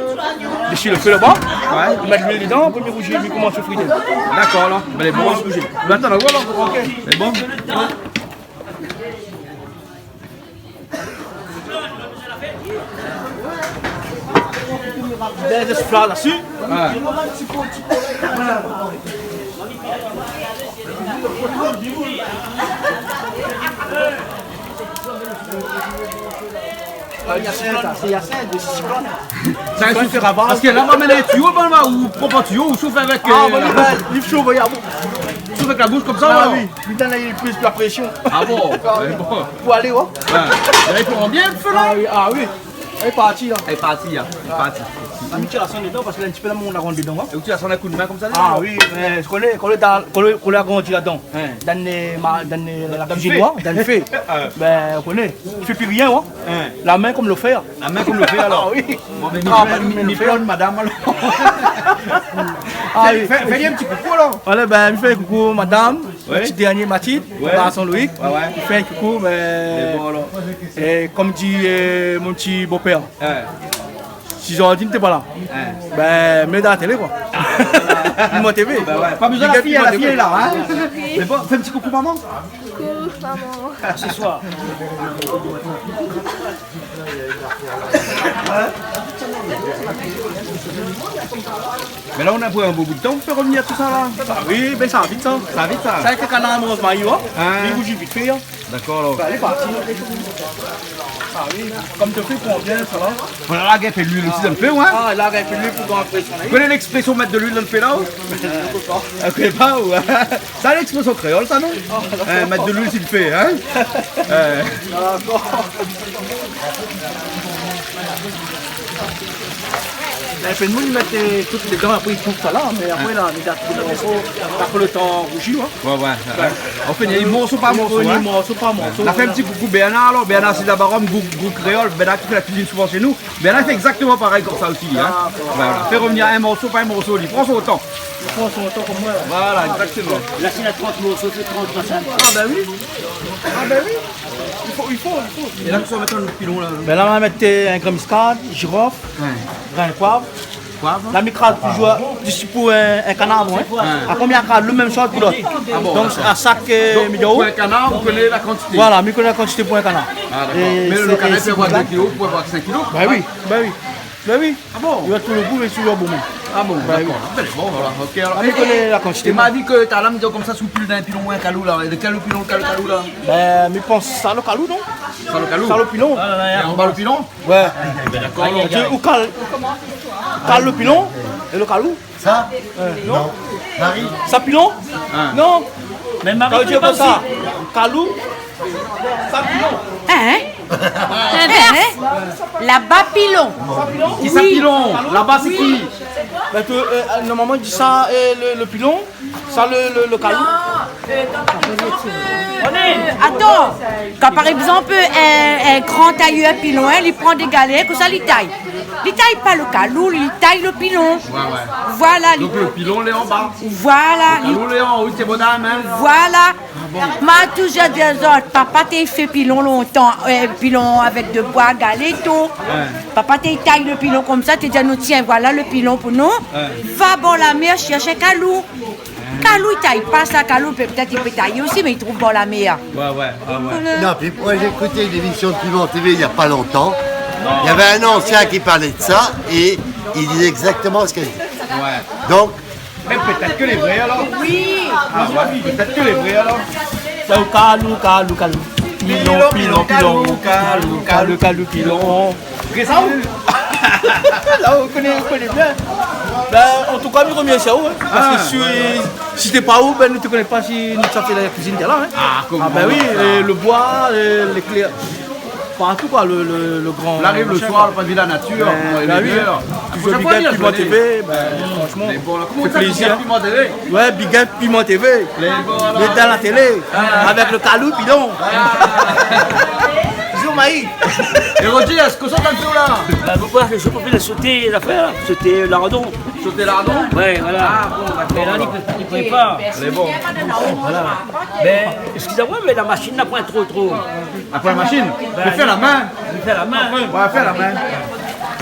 dési lo fé laba. Ouais. Mi mèt luil dedan, apré mi rouzi, mi komans frit. Dakor, la. Bin, lé bon. Mi atann, la, voilà. OK. Lé bon. Dé zèf la dsi. Ouais. Ah, Hyacinthe, sa, sé Hyacinthe, de Cyclone. Sa, Cyclone, sé rabat. Parske la, ma amenn in tiyo, bin, ma, ou pran pa tiyo, ou shof avèk, ah, euh, bin, la boush. Li shof, oui, ah bon. Shof avèk la boush konmsa, ah, alor. Oui. Li donn la, li pris la présion. Ah bon ? Ah, mé bon. Pou alé, ouais. Ouais. La, i pran bien lo fé, la. Ah oui, ah oui. Lé parti, la. Lé parti, la. Lé parti. La mi tir la sann dedan parske la, in ti pé la, mon la rant dedan, hein. É ou tir la sann a kou d'min konmsa, la ? Ah oui, mé ou koné, kan ou lé dan, kan ou lé, kan ou lé agrandi ladan. Hein. Dan, euh, ma, dan, euh, la kuizine, ouais, dan lo fé. Ah. Bin, ou koné, ou fé pi rien, ouais. Hein. La min konm lo fèr. La min konm lo fèr, alor. Ah oui. Bon, mé mi fé, mi fé in madam, alor. Ah oui. Fé, fé in ti koukou, alor. Voilà, bin, mi fé koukou madam, ouais, lo ti dernié Mathilde, ouais, garson Loïc. Ouais, ouais. Mi fé in koukou, bin, é bon, alor, é konm di, euh, mon ti bopèr, hein, si Jordan té pa la, hein, bin, mèt dan la télé, koi. Piment TV. Bin ouais, pa bezoin la fiy, la fiy lé la, hein. Mé bon, fé in ti koukou momon. Koukou momon. Ce soir. Mé la, ou na pran in bon bout d'tan pou fé rovnir tousa, la. Ah oui, bin, sa va vit, sa. Sa va vit, sa. Sa, èk kanar, mon rozmari, hein. Hein. Li bouj vit fé, hein. Dakor, alor. Bin, lé parti. Ah oui, konm ou fé, pran bien, sa va. Voilà, la, gèt luil osi dan lo fé, ouais. Ah, la, gèt luil pou pran présion. Ou koné léksprésion mèt de luil dan lo fé, la, ou ? Ou koné pa, ou ? Sa, léksprésion kréol, sa, non ? Oh, dakor. Euh, mèt de luil si lo fé, hein ? Euh. Dakor. Bin, in pé d'moun i mèt, eu, tout dedan, apré i koup sa la, mé apré la, mi gard tout morso, apré lo tan rouzi, in. Ouais, ouais, ouais. Anfin, i morso par morso, in. Morso par morso. Nou la fé in ti koukou Bernard, alor, Bernard, sé Labarom, Gou, Gou Kréol, Bernard ki fé la kuizine souvan shé nou. Mé la, i fé égzaktoman parèy konmsa osi, in. Dakor. Voilà. Fé revnir in morso par in morso, li pran son tan. Li pran son tan konm moin. Voilà, égzaktoman. La, si la trant morso, sé trant, pa sa. Ah, bin oui. Ah, bin oui. I fo, i fo, i fo. É la, kosa ou mèt dann pilon, la ? Bin la, nou va mèt, eu, in grin miskad, zirof, grin poiv. Poiv. La, mi kraz touzour isi pou in, in kanar, moin, in. Apré, mi kraz lo mèm shoz pou lot. Ah bon, dakor. Donk, a shak, eu, mi di aou. Donk, pou in kanar, ou koné la kantité. Voilà, mi koné la kantité pou in kanar. Ah, dakor. É mé lo kanar, i pé avoir dé kilo, i pé avoir sink kilo. Bin oui, bin oui. Bin oui. Ah bon ? I va tout lo gou, mé touzour bon. Ah bon, dakor. Bin oui. Bin bon, voilà, OK, alor. Ah, mi koné la kantité, moin. É ma di ke talèr, mi di konmsa, si ou pil dann in pilon ou in kalou, la. Lékèl lo pilon, lékèl lo kalou, la ? Bin, mi pans sa lo kalou, non ? Sa lo kalou ? Sa lo pilon. Ah, ouais, ouais. É anba lo pilon ? Ouais. Bin, dakor, alor. Ou kal, kal lo pilon é lo kalou. Sa ? Non. Mari ? Sa pilon ? Ah. Non. Mé Mari, sa i vé dir konmsa. Kalou. Sa pilon. Hein ? L'invers. Laba pilon. Ki sa pilon ? Laba sé ki ? Bin, ou, eu, normalman, i di sa, eu, lo, lo pilon, sa lo, lo, lo kalou. Atann, kan par égzanp, in, in gran tayèr pilon, in, li pran dé galèr, konmsa li tay. Li tay pa lo kalou, li tay lo pilon. Ouais, ouais. Voilà, li... Donk lo pilon lé anba. Voilà, li... Lo kalou lé anlèr, sé bon, mèm. Voilà. Ah bon. Ma touzour di azot, papa té i fé pilon lontan, eu, pilon avèk de boi, galé, tout. Ouais. Papa té i tay lo pilon konmsa, té i di anou, tiens, voilà lo pilon pou nou. Ouais. Va bor la mèr, shèrsh in kalou. Kalou i tay pa sa, kalou, pétèt i pé tayé osi, mé i trouv bor la mèr. Ouais, ouais, ouais, ouais. Non, puis moi j'ai écouté une émission de Piment T V il y a pas longtemps. Il y avait un ancien qui parlait de ça et il disait exactement ce qu'elle dit. Ouais. Donc, mé pétèt ke lé vré, alor. Oui. Ah ouais, pétèt ke lé vré, alor. Sa, kalou, kalou, kalou. Pilon, pilon, pilon, kalou, kalou, kalou, pilon. Rézon. La, ou koné, ou koné bien. Bin, an tou ka, mi romèrsi aou, in. Parske si, si té pa ou, bin, nou té koné pa si nou té sa fé la kuizine la, in. Ah, koman sa ? Ah, bin oui, é lo boi, é léklèr. Partou, koi, lo, lo, lo gran machin, koi. Ou ariv lo soir, ou la pa vi la natir, bin oui. Touzour Big Up Piment T V, bin, fransheman, lé bon, la. Koman i apèl sa, Big Up Piment T V ? Ouais, Big Up Piment T V. Lé bon, la. Lé dan la télé, avèk lo kalou pilon. Ah. Zoom aï. É Roger, èske ou sot in pé la ? Bin, pou voir, mi sot pou fé soté zafèr, soté lardon. Soté lardon ? Ouais, voilà. Ah bon, dakor. Mé la, li prépar. Lé bon. Voilà. Mé, eskiz amoin, mé la mashine la poin tro, tro. Apré la mashine, mi fé la min. Mi fé la min. Ouais, fé la min.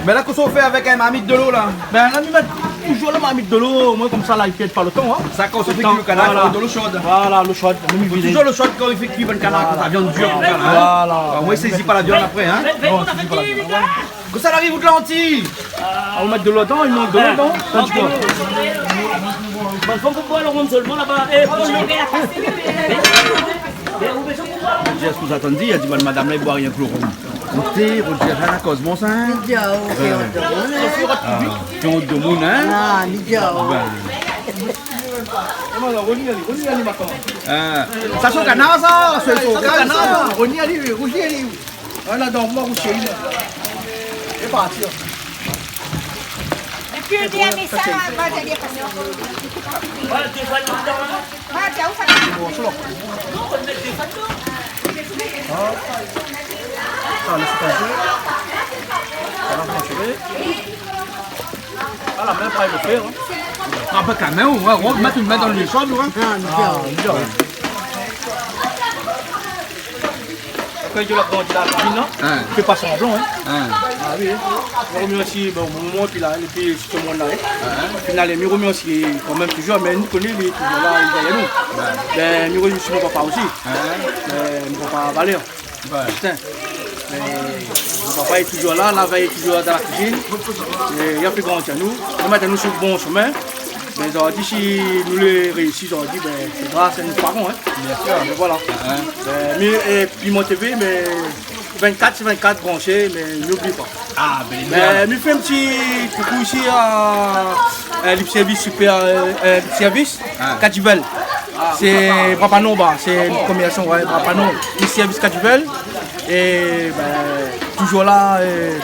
Mé la, kosa ou fé avèk in marmit dolo, la ? Bin, la, mi mèt touzour la marmit dolo, omoin konmsa, la, i pèrd pa lo tan, in. Sa, kan ou fé kui lo kanar, voilà, dolo sho. Voilà, lo sho. Fo touzour lo sho kan i fé kui bann kanar, konmsa, viann dir, konmsa, la, in. Voilà. Omoin, i sézi pa la viann apré, in. Non, i sézi pa la viann. Kosa i ariv, out lanti ? Ah, ou mèt dolo dedan, i mank dolo dedan. Ah, ok. Bann fanm i boir lo rom solman laba. É, Roger, èske ou atann di, la di bann madam la, i boir rienk lo rom. Koté, Roger, sa la koz bon sa, in ? Li di, ah, ok, ouais. Ou atann, hein ? Ah, ti ont demoun, in ? Ah, li di, ah, ouais. Bin. Ah. Sa son kanar, sa, sa son kanar, sa. Roni, alé, Roger, alé. Voilà, donk, moin, Roger, li lé parti, in. Épi, li di, ah, mé sa, va, va, va, va. Voilà, dé foi tout le tan, in. Ah, sa, lès pasé. Voilà, fé. Ah, la min, pa lo fé, in. Ah, pa kan mèm, ouais, ou mèt in min dan lo sho, in. Ah, bien. Kan i di la, kan i di la kuizine, non ? Hein. Fé pa sanblan, in. Hein. Ah oui, in. Mi romèrsi, bon, momon, épi la, épi tout le moun la, in. Hein. Épi la, mi romèrsi kan mèm touzour, mé nou koné, li lé touzour la, li vèy anou. Ouais. Bin, mi romèrsi mon papa osi. Hein. Bin, mon papa Valère. Ouais. Justin. Mé mon papa lé touzour la, la vèy touzour dan la kuizine. É li la fé grandi anou. Li la mèt anou si bon shomin. Bin, zordi, si nou lé réisi zordi, bin, sé gras a nout paran, in. Bien sûr. Bin, voilà. Hein. Bin, mi, é, Piment T V, mé vinn-kat si vinn-kat branshé, mé n'oubli pa. Ah, bin, bien. Bin, mi fé in ti koukou isi a, a Lip Service Super, eu, eu, Lip Service, ah, Kadivel. Ah, sé Papa Non, ba, sé le komèrsan, ouais, Papa Non. Lip Service Kadivel. É, bin, touzour la, eu,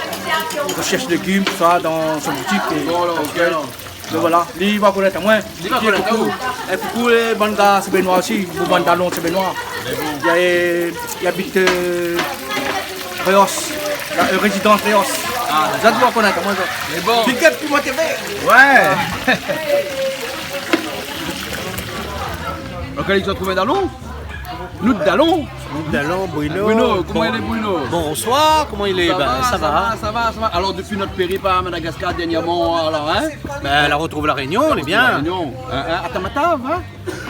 Rechèrch légim, tousa, dan son boutik. É bon, alor, ok, alor. Donk voilà, li va konèt amoin. Li va konèt aou. É koukou, é koukou, é bann gars Sin-Benoi osi, pou bann dalon Sin-Benoi. Mé bon. Li, li abit, euh, Réos, la, euh, rézidans Réos. Ah, dakor. Zot i va konèt amoin, zot. Mé bon. Big up Piment TV. Ouais. Donk, Alix, ou la trouv dalon ? Nout dalon. Nout dalon, Bruno. Bruno, koman i lé, Bruno ? Bonsoir, koman i lé ? Sa va, sa va, sa va, sa va. Alor, dopi nout périp a Madagascar dèrnièrman, alor, hein ? Bin, la rotrouv La Rényon, lé bien. La rotrouv La Rényon. Hein, hein, a Tamatave, hein ?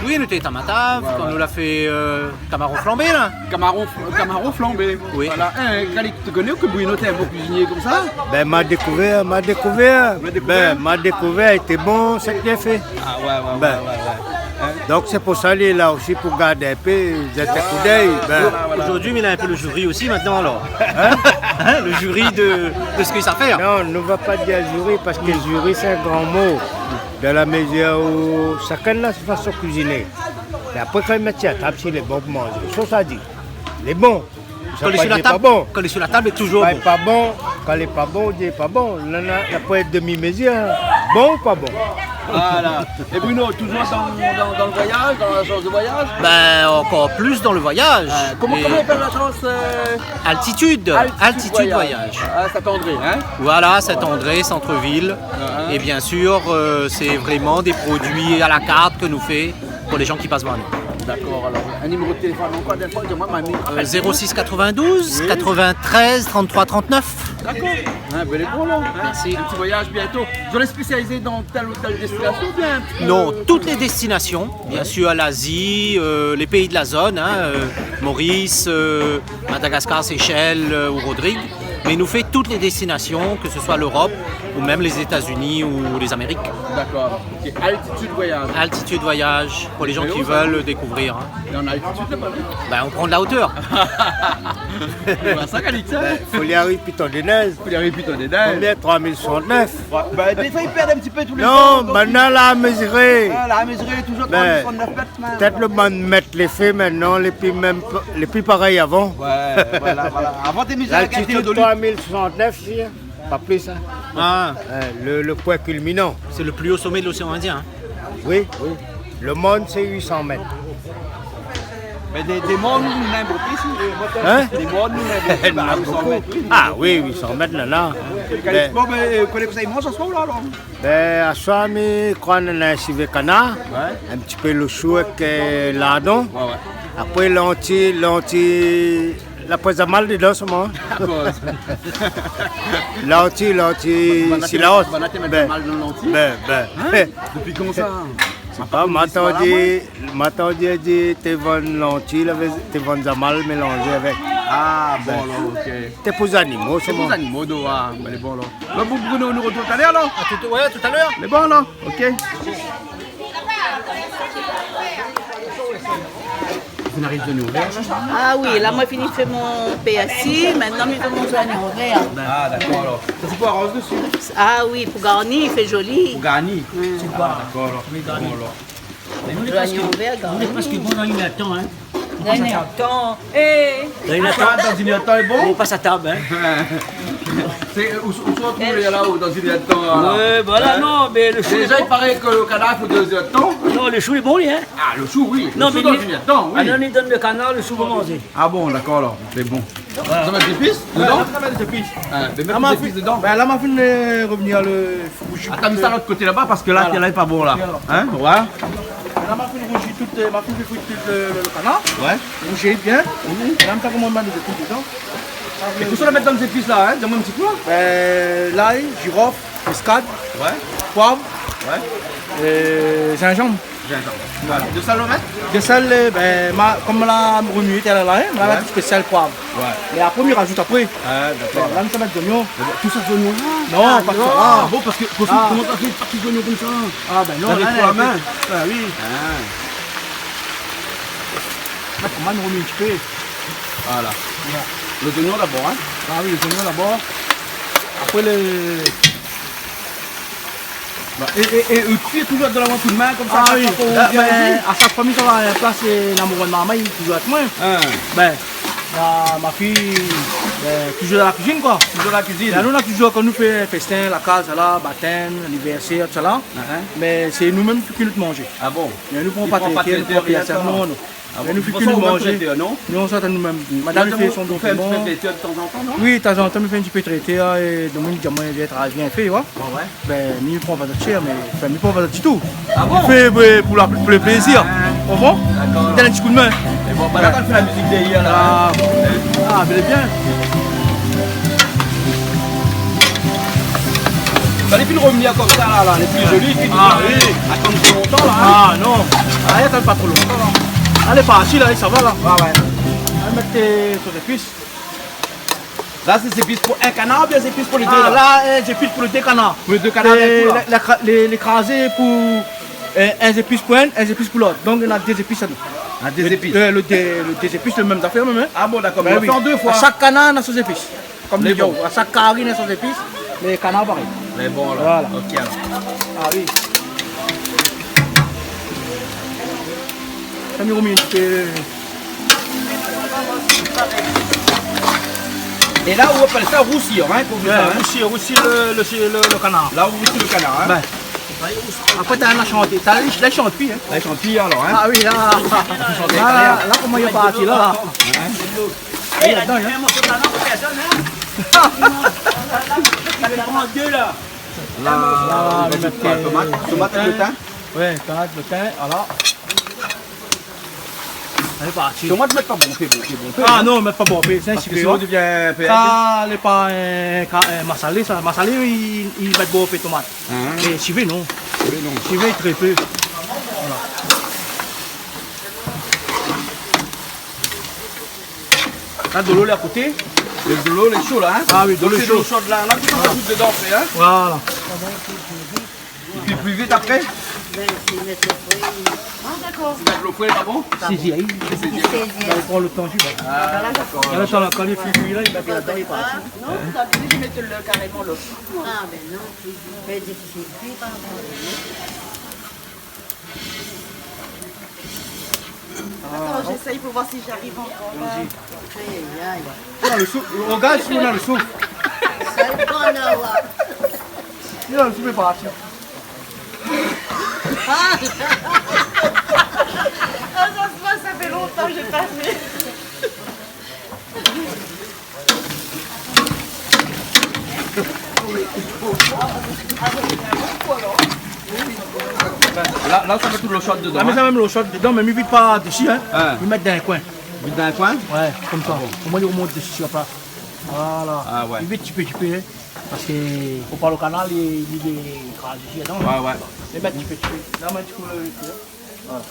Oui, nou té Tamatave, kan nou la fé, euh, kamaron flanbé, la. Kamaron, kamaron flanbé. Oui. Voilà. Hein, Alix, ou koné ke Bruno té in bon kuizinié konmsa ? Bin, ma dékouvèr, ma dékouvèr. Ma dékouvèr. Bin, ma dékouvèr, lété bon, sak li la fé. Ah ouais, ouais, ouais, ouais, ouais. Hein ? Donk sé pou sa li lé la osi, pou gard in pé, zèt in koudèy. Bin. Voilà, voilà. Aujourd'hui, il a un peu le jury aussi maintenant, alors. Hein ? Hein, le jury de, de ce qu'il sait faire. Non, nou va pa dir jury, parske jury sé in gran mo. Dan la mézir ou shakinn na son fason kuiziné. Mé apré, kan i mèt si la tab, si lé bon pou manzé. Sa, sa di. Lé bon. Sa pa di pa bon. Kan lé sur la tab, kan lé sur la tab, lé toujour bon. Kan lé pa bon, kan lé pa bon, ou di pa bon. Nana, apré demi-mézir, bon ou pa bon ? Voilà. É Bruno, toujours dans, dans, dans le voyage, dans l'agence de voyage ? Ben, encore plus dans le voyage. Euh, comment, comment on appelle l'agence, euh ? Altitude. Altitude Voyage. Altitude Voyage. Ah, Saint-André, hein ? Voilà, Saint-André, centre-ville. Ah, hein. Et bien sûr, euh, c'est vraiment des produits à la carte que nous fait pour les gens qui passent par nous. D'accord, alors, un numéro de téléphone, encore des fois, dis-moi, mamie. Euh, zéro six quatre-vingt-douze, oui, quatre-vingt-treize, trente-trois, trente-neuf. D'accord. Hein, ben, les bons, là, hein. Merci. Un petit voyage bientôt. Vous allez spécialiser dans telle ou telle destination, bien un petit peu ? Non, toutes les destinations, bien sûr, l'Asie, euh, les pays de la zone, hein, euh, Maurice, euh, Madagascar, Seychelles, euh, ou Rodrigues. Mais nous fait toutes les destinations, que ce soit l'Europe ou même les États-Unis ou les Amériques. D'accord. Ok. Altitude Voyage. Altitude Voyage, pour les gens qui veulent découvrir, hein. Mais où ça ? Et en altitude, là-bas ? Ben, on prend de la hauteur. Voilà ça, Calix, hein ? Ben, fo li ariv Piton dé Nèz. Fo li ariv Piton dé Nèz. Combien ? Trois mille soixante-neuf. Ouais, ben, des fois, ils perdent un petit peu tous les ans, donc ils... Non, maintenant, la mesuré. Ah, la mesuré, toujours trois mille soixante-neuf mètres, mais... Ben, pétèt le bann mèt lé fé, mintnan lé pi mèm pa, lé pi parèy avan. Ouais, voilà, voilà. Avan, té mizé a gardé... L'altitid, o doli, trois mille soixante-neuf, si, hein. Pa plis, hein. Ah. Euh, le, le point culminant. C'est le plus haut sommet de l'océan Indien, hein. Oui, oui. Le Morne, c'est huit cents mètres. Mais des, des mornes, nous, on a un peu plus, hein. Hein ? Des mornes, nous, on a un peu plus. Bah, huit cents mètres, oui. Ah oui, huit cents mètres, là, là. Bon, ben, euh, koné kosa i manz aswar la, alor ? Ben, aswar, mi kroi nana in sivé kanar, ouais, in ti pé lo shou avèk, euh, lardon. Ouais, ouais. Apré, lanti, lanti, la poison mal dedan, solman. D'accord. Lanti, lanti, silaos. Banna té mèt mal dan lanti ? Ben, ben. Hein ? Dopi kan sa ? Sé pa, ma tann di, ma tann di, di té vann lanti, lavé, té vann zamal mélanzé avèk. Ah, bon, alor, ok. Té pou zanimo, solman. Té pou zanimo, do, ah, ben, lé bon, alor. Bon, bon, Bruno, nou artrouv talèr, alor. À tout, ouais, tout à l'heure. Lé bon, alor. Ok. Ou fine ariv zoignon vèr, la ? Ah oui, la, moin la fini fé mon pèrsi, mintnan, mi fé mon zoignon vèr. Ah, dakor, alor. Sa, sé pou aroz dési ? Ah oui, pou garni, i fé zoli. Pou garni ? Mm. Ah, dakor, alor. Bon, alor. Mé nou lé prèsk, zoignon vèr, nou lé prèsk bon dan in èr d'tan, hein. Dan in èr d'tan. Eh. Dan in èr d'tan. Ah, dan in èr d'tan, lé bon ? On passe à table, hein. Sé, euh, ousa, ousa ou trouv la, dan in èr d'tan, alor ? Ouais, voilà, hein ? Non, mé lo shou lé bon. Déza, i paré ke lo kanar i fo dé zèr d'tan. Non, lo shou lé bon, li, hein. Ah, lo shou, oui. Lo shou, mé dan in èr d'tan, oui. Ah non, li donn lo kanar, lo shou pou manzé. Ah bon, dakor, alor. Lé bon. Voilà. Sa va mèt zépis dedan ? Ouais, sa va mèt zépis. Ah, mé mèt zépis dedan. Ah, ma fine, ben, la, ma fine, euh, rovnir lo rouzi. Atann, mèt sa lot koté laba, parske la, voilà, la lé pa bon, la. Hein ? Ouais. La, ma fine rouzi tout, euh, ma fine fri tout lo, lo, lo kanar. Ouais. Rouzi bien. Mhm. É la, mi sa komann mèt zépis dedan. É kosa ou la mèt dan zépis la, hein ? Di amoin in ti pé. Euh, lay, zirof, miskad, ouais, poiv, ouais, euh, zinzanm. Zinzanm. Voilà. De sèl, ou mèt ? De sèl, euh, ben, ma, kom la romié talèr la, hein, ma mèt, ouais, in ti pé sèl, poiv. Ouais. Mé apré, mi razout apré. Ah, dakor. Ben, la, mi sa mèt zoignon. Mé bon, tout sa, zoignon la ? Non, ah, pa non. Ah bon, parske, koman, ah, koman sa fé, pa tout zoignon konmsa ? Ah, ben non, la, la, la, la, ah oui. Ah. La, koman, nou romé in ti pé. Voilà. Voilà. Lé zoignon dabor, hein ? Ah oui, lé zoignon dabor. Apré, lé Bah, é, é, é, é, ou kui toujour dan la koudmin konmsa, ah oui, a shak foi ou vien isi ? Ah, ben, a shak foi, mi sava in plas, é, la, mon marmay, li lé toujour avèk moin. Hein. Ben, Ma, ma fiy, bin, toujour dan la kuizine, koi. Toujour dan la kuizine. Bin, nou, nou la toujour, kan nou fé festin, la kaz, la, batèm, anivèrsèr, tousala. Mé sé nou mèm ki kuit nout manzé. Ah bon ? Mé nou pran pa trètèr, nou pran pa trètèr, non, non. Ah bon ? Mé nou fé kuit nout manzé. Ou fé pa trètèr, non ? Non, sa, nou mèm. Madam i fé son dokiman. Ou fé in ti pé trètèr de tan an tan, non ? Wi, de tan an tan, mi fé in ti pé trètèr, é domoun i di amoin, vien, vien fé, wa. Wé, wé. Bin, mi pran pa zot shèr, mé, anfin, mi pran pa zot ditou. Ah bon ? Mi fé, wé, pou la, pou le plézir. Ah. Ou konpran ? Dakor. Done in ti kou d'min. É bon, bin, la, ou fé la mizik dèrièr, la, in. Ah, bèl é bien. Sa, li fine rovnir konmsa, la, la, lé pli zoli, li fine... Ah, wi. Atann lontan, la, in. Ah, non. Ah, i atann pa tro lontan, la. Alé, parti, la, sa va, la. Wé, wé. Alé, mèt, euh, sos zépis. La, sé zépis pou in kanar oubien zépis pou lé dé, la ? Ah, la, euh, zépis pou lé dé kanar. Pou lé dé kanar, é pou la, la kra-, lé, lé krazé pou, euh, in zépis pou inn, in zépis pou lot. Donk, néna dé zépis, sa, nou. Ah, dé zépis. Le, euh, le dé, le dé zépis, le mèm zafèr, mèm, in ? Ah bon, dakor, mé ou fé an dé foi. Bin wi. A shak kanar, néna son zépis. Konm lé bon. A shak kari, néna son zépis. Lé kanar, parèy. Lé bon, la. Voilà. Ok, alor. Ah wi. Sa, mi romèt in ti pé. É la, ou apèl sa rousir, in, kan ou fé sa, in ? Wé, rousir, rousir le, le, le, le kanar. La, ou rousi le kanar, in ? Bin. Apré, ta in shanté. Ta, la, la shant pi, in. La shant pi, alor, in ? Ah wi, la. Shant la, italien. La, la, koman li la parti, la, la ? In ? Li lé ladan, in. La, la, la, mèt tomat, tomat avèk le tin. Wé, tomat, le tin, voilà. Alé, parti. Tomat, mèt pa bonpé, bonpé, bonpé, in. Ah non, mèt pa bonpé, sa, parske sinon, li devien in pé... Sa, lé pa in ka-, in masalé, sa. Masalé, i, i mèt bonpé tomat. In ? Mé sivé, non. Sivé, non. Sivé, tré pé. Voilà. La, dolo lé a koté. Dolo lé sho, la, in ? Ah wi, dolo lé sho. Donk, sé dolo sho, la, la, ou sa azout dedan apré, in ? Voilà. Épi pli vit apré ? Bin, si mèt lo fré. Ah, dakor. Si mèt lo fré, pa bon ? Sézi. Sézi. Bin, i pran le tan, tu vois. Ah, dakor. Alor, sa, la, kan li fini kui, la, i mèt ladan, li parti. Non, ou la oblizé mèt le, karéman lo... Ah, bin non. Bin, di ki sé kui, pa bon. Atann, j'essaye pour voir si j'arrive encore. Vas-y. Aïe, aïe. Néna le souf, o gaz, néna le souf. Sa i pran la, wé. Néna le souf, lé parti. Ah. Ah, sa, sa, sa fé lontan ke mi la pa fé. La, la, ou sa mèt tout lo sho dedan, in ? La, mi sa mèt lo sho dedan, mé mi vid pa dési, in. In. Mi mèt dan in koin. Vid dan in koin ? Wé, konmsa. Ah bon ? Omoin, li romont dési sir la plas. Voilà. Ah wé. Mi vid ti pé, ti pé, in. Parske fo pa lo kanar, li, li, li kraz dési, non ? Wé, wé. Mi mèt ti pé, ti pé. La, mi mèt ti kou lo... Voilà.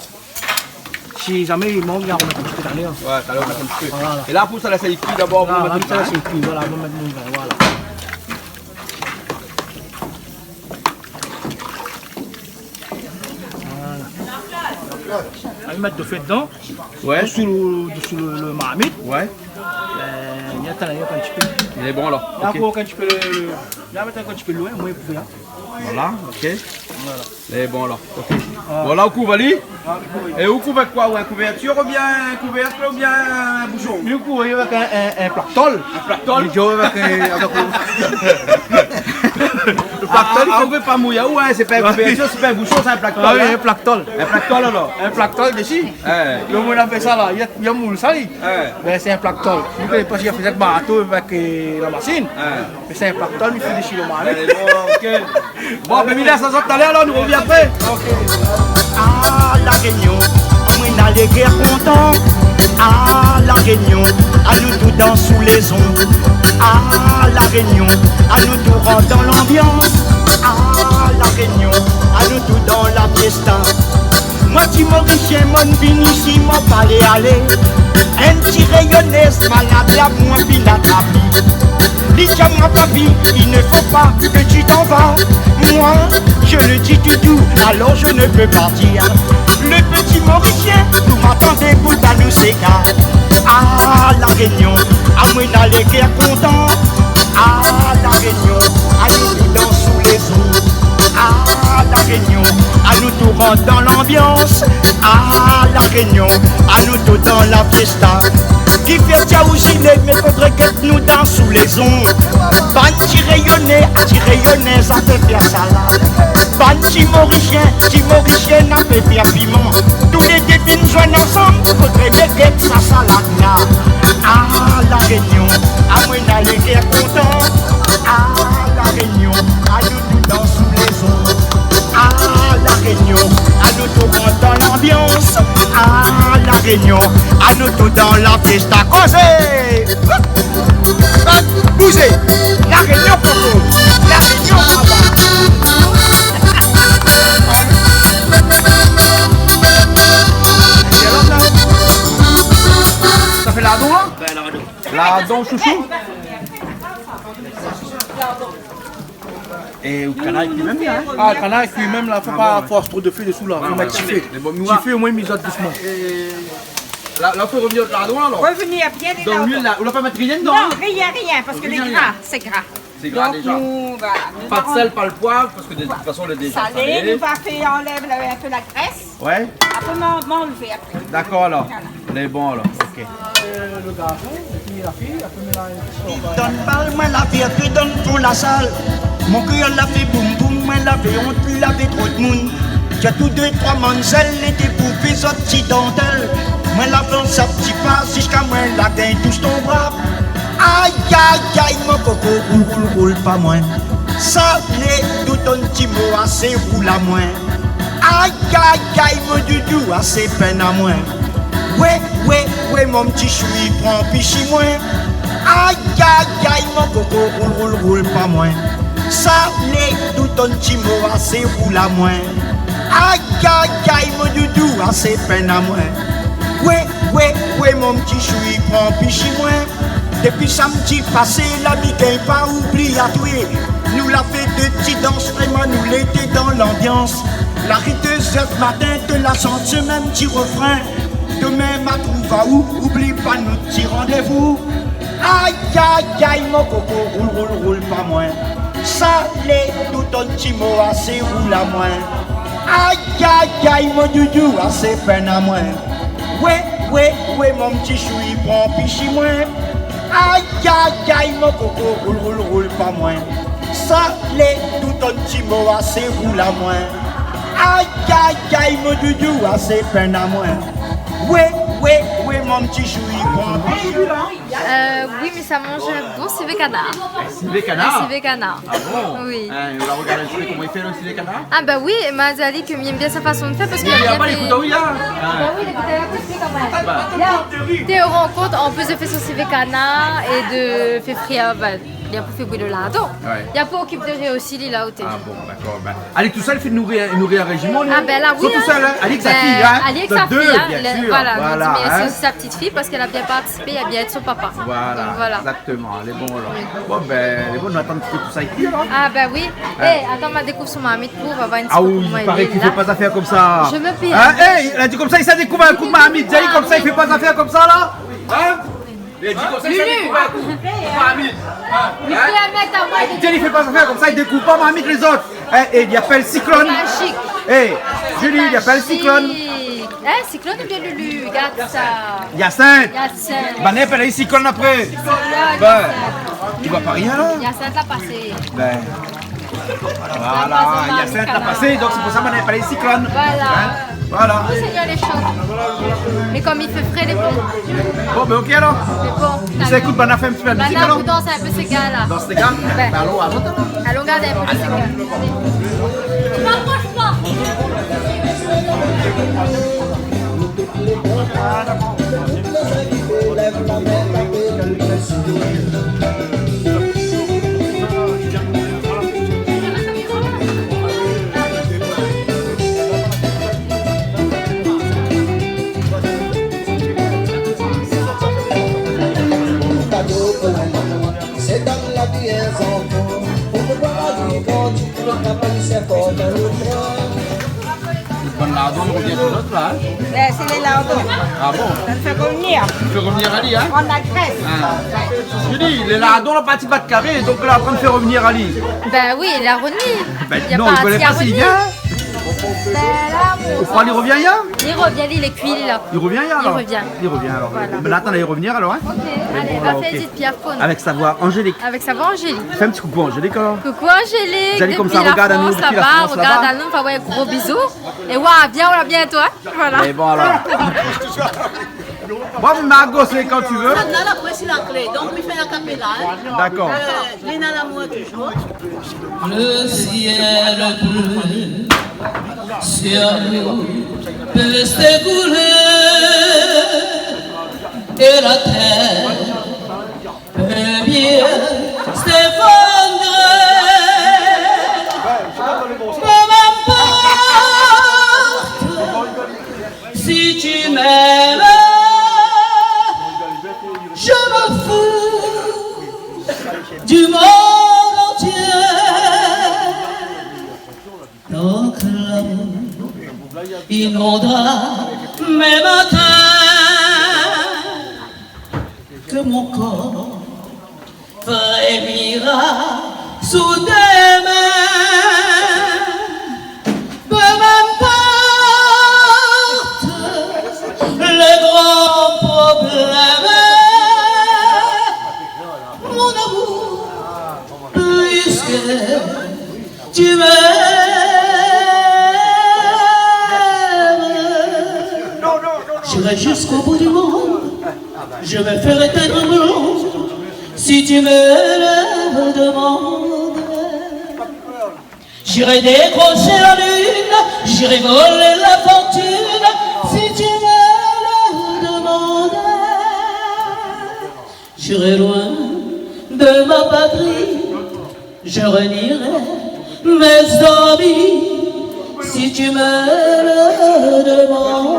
Si zamé i mank, i armèt in ti pé talèr. Wé, talèr, ou mèt in ti pé. Voilà. É la, pou sa, la, sa i kui dabor, voilà, pou mèt lo vin. Sa i kui, voilà, pou mèt lo vin, voilà. Voilà. Alé, mèt do fé dedan. Wé. Dosou lo, dosou lo, lo marmit. Wé. Euh, mi atann, mi atann in ti pé. Lé bon, alor. Ok. La, pou in ti pé lo, lo, mi mèt in ti pé loin, moin, pou fé, in. Voilà, ok. Voilà. Lé bon, alor. Ok. Ah. Bon, la, ou kouv ali. Ah, oui, oui. É ou kouv avèk koi ? Ou in kouvèrtir oubien in kouvèrk oubien in boushon ? Mi kouv avèk in, in, in plak tol. In plak tol ? Mi di avèk, euh, avèk lo, lo plak tol, ah, i fo, ah, ou vé pa mouy aou, in, sé pa in kouvèrtir, sé pa in boushon, sé in plak tol, in. Ah oui, in plak tol. In plak tol, alor. In plak tol dési. Wé. Lo moun i apèl sa la, i a, i a moun sa, li. Wé. Bin, sé in plak tol. Mi koné pa si i fé sa avèk marto, avèk, euh, la mashine. Wé. Mé sé in plak tol, mi fé dési lo marmit. Alé, bon, ok. Bon, bin, mi lès azot alé, alor, nou rovien apré. Ok. Ah, La Rényon, amoin na lé kèr kontan. Ah, La Rényon, anou tout dans sou lé zon. Ah, La Rényon, anou tout rant dan lanbians. Ah, La Rényon, anou tout dan la fiesta. Moin ti Morisien, moin vni isi, moin pa lé alé. In ti Rényoné malad la, moin vni atrap li. Li di amoin, papi, il ne faut pas que tu t'en vas. Moi, je le dis tout doux, alors je ne peux pas dire. Le petit Morisien, nou m'attendait pour ta nous séga. Ah, La Rényon, amoin na lé kèr kontan. Ah, La Rényon, anou tout dans sou lé zon. A La Rényon, anou tout rant dan lanbians. A La Rényon, anou tout dan la fiesta. Ki fé tiaou zilé, mé fodré gèt nou dan sou lézon. Bann ti Rényoné, a ti Rényoné, sa fé fé salad. Bann ti Morisien, ti Morisien, na fé fé piman. Tou lé dé fine zwenn ansanm, fodré bien gèt sa salad la. A La Rényon, amwin na lé kèr kontan. A La Rényon, anou tout dan sou lézon. A La Rényon, anou tout rant dan lanbians. A La Rényon, anou tout dan la fiesta. Kozé! Bouzé! La Rényon, koko! La Rényon, baba! Sa fé lardon, la? Bin, lardon. Lardon, shoushou. É ou kanar i kui mèm, la, in? A, kanar i kui mèm, la, fo pa fors tro de fé désou, la. Fo mèt ti fé. Mé bon, nou va... Ti fé, omwin mi zot dousman. La, la, fo revnir o lardon, alor. Revnir bien. Dan luil, la, ou la pa mèt rien dedan, in? Non, rien, rien, parske lé gra, sé gra. Sé gra déza. Donk nou, voilà, nou va rann... Pa de sèl, pa le poiv, parske de tout fason lé déza salé. Nou va fé anlèv la, in pé la grès. Ouais. Apré, ma, ma anlèv apré. Dakor, alor. Voilà. Lé bon, alor. OK. Li donn bal, mwin la fé fé dan fon la sal. Mon kèr la fé boum boum, mwin la fé ont, li la fé tro d'moun. Té tou dé trwa manzèl, lété pou fé zot ti dantèl. Mwin la fé sa ti pa ziska mwin la gingn tous ton bra. Ay, ay, ay, mon koko, roul, roul, roul pa mwin. Sa lé tout on ti mo asé, roul amwin. Ay, ay, ay, mon doudou, asé pèn amwin. Wé, wé, wé, mon ti shou i pran pisi mwin. Ay, ay, ay, mon koko, roul, roul, roul pa mwin. Sa lé tout on ti mo asé, roul amwin. Ay, ay, ay, mon doudou, asé pèn amwin. Wé, wé, wé, mon ti shou i pran pisi mwin. Dépi samdi pasé la, mi gingn pa oubli atwé. Nou la fé dé ti dans, vréman nou lété dan lanbians. La ri dé zèr matin, té la shant se mèm ti refrin. Domin ma trouv aou, oubli pa nout ti randévou. Ay, ay, ay, mon koko, roul, roul, roul pa mwin. Sa lé tout on ti mo asé, roul amwin. Ay, ay, ay, mon doudou, asé pèn amwin. Wé, wé, wé, mon ti shou i pran pisi mwin. Ay, ay, ay, mon koko, roul, roul, roul pa mwin. Sa lé tout on ti mo asé, roul amwin. Ay, ay, ay, mon doudou, asé pèn amwin. Wé, wé, wé, mon ti shou i pran pisi mwin. Euh, oui, mais ça mange un bon civet canard. Un civet canard ? Un civet canard. Ah bon ? Oui. Hein, on va regarder un petit peu comment il fait le civet canard. Ah bah oui, ma di ali ke mi yèm bien sa fason de fèr parske li la bien fé. Mé li la pa lé kouto, li la. Bah oui, lé kouto, lé kouto, kan mèm. Bah. Té rann kont, an plis de fé son civet canard é de fé frir, bah, li la pou fé bouyi lo lardon. Ouais. Li la pou okip de ri osi, li la oté. Ah bon, d'accord. Bah, Alix tousèl i fé nouri, nouri in réjiman, li. Ah, ben la, oui, hein. Tousèl, hein. Alix, sa fiy, hein. Alix, sa fiy, hein. Bien sûr, voilà, donk, mé sé osi sa petite fille parce qu'elle a bien participé, elle a bien aidé son papa. Voilà, exactement. Donc, voilà. Lé bon, alor. Oui. Bon, ben, lé bon, nou atann in ti pé tousa i kui, alor. Ah, ben oui. Hein. Eh, atann, ma dékouv son marmit pou, va voir in ti pé koman i lé la. Ah oui, il paraît qu'il fait pas affaire comme ça. Je me permets. Hein ? Eh, la di konmsa, li sa dékouv in kou marmit. Di ali konmsa, li fé pa zafèr konmsa, la. Hein ? Li la di konmsa, li sa dékouv in kou marmit. Hein ? Li fé pa zafèr konmsa, li dékouv pa marmit lézot. Eh, eh, li apèl siklone. Magique. Eh, Julie, li apèl siklone. Magique. Hein, siklone oubien Lulu, gard sa. Hyacinthe. Hyacinthe. Banna i apèl siklone apré. Siklone, ben, Hyacinthe. Ou voi pa rien, la ? Hyacinthe la pasé. Ben. Voilà, Hyacinthe la pasé, donk sé pou sa banna i apèl siklone. Voilà. Hein ? Voilà. Ou Seigneur lé sho. Mé kom i fé fré, lé bon. Bon, ben, OK, alor. Lé bon. Sa ékout, banna fé in ti pé la mizik, alor. Banna pou dans in pé séga, la. Dans séga ? Ben. Ben, alon, alon. Alon gard in pé séga. Rapproche-toi. Bann lardon i revien tout la, in ? Bin, sé lé lardon. Ah bon ? Sa i fé revnir. I fé revnir ali, in ? Pran la grès. Ah. Mi di, lé lardon la parti bat karé, donk la, an trin fé revnir ali. Bin oui, la revni. Bin non, i koné pa si li vien. Bin la, mon... Ou kroi li revien, in ? Li revien, li lé kui, la. Li revien, alor ? Li revien. Li revien, alor. Voilà. Mé la, atann, li revien, alor, in ? Ok, alé, bon, va fé in ti piafon. Avèk sa voi angélik. Avèk sa voi angélik. Fé in ti koukou Angélik, alor. Koukou Angélik, dopi la Frans, laba, rogard anou, anfin, ouais, gro bizou. É ouais, vien, on la bientôt, in. Voilà. Mé bon, alor. Bon, Margot, sé kan ou vé. Sandra la pran la klé, donk mi fé a capella, in. Dakor. Euh, Lena Lamour toujour. Le ciel pleut sur nous, peut s'écrouler, et la terre peut bien s'effondrer. Peu m'importe si tu m'aimes, je m'en fous du monde entier. Donc l'amour inondera mes matins, que mon corps frémira sous tes mains. Peu m'importe les grands problèmes, mon amour, puisque tu m'aimes. J'irai jusqu'au bout du monde, je me ferai taire un blond, si tu me le demandes. J'irai décrocher la lune, j'irai voler la fortune, si tu me le demandes. J'irai loin de ma patrie, je renierai mes amis, si tu me le demandes.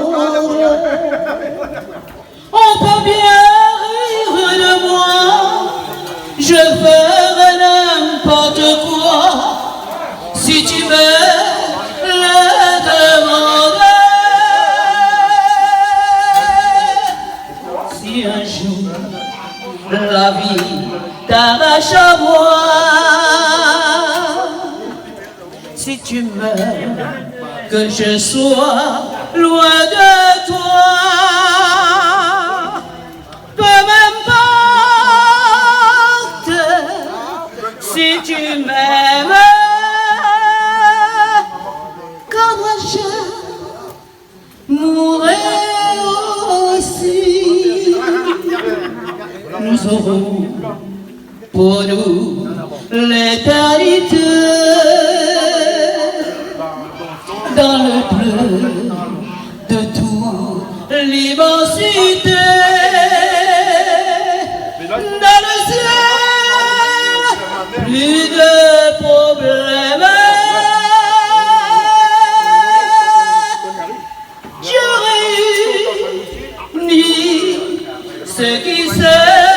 On peut bien rire de moi, je ferai n'importe quoi, si tu me le demandes. Si un jour la vie t'arrache à moi, si tu m'aimes, que je sois loin de toi, peu m'importe si tu m'aimes, car moi je mourrai aussi. Nous aurons pour nous l'éternité dans le bleu de toute l'immensité. Dans le ciel, plus de problèmes. Je réunis ceux qui s'aiment.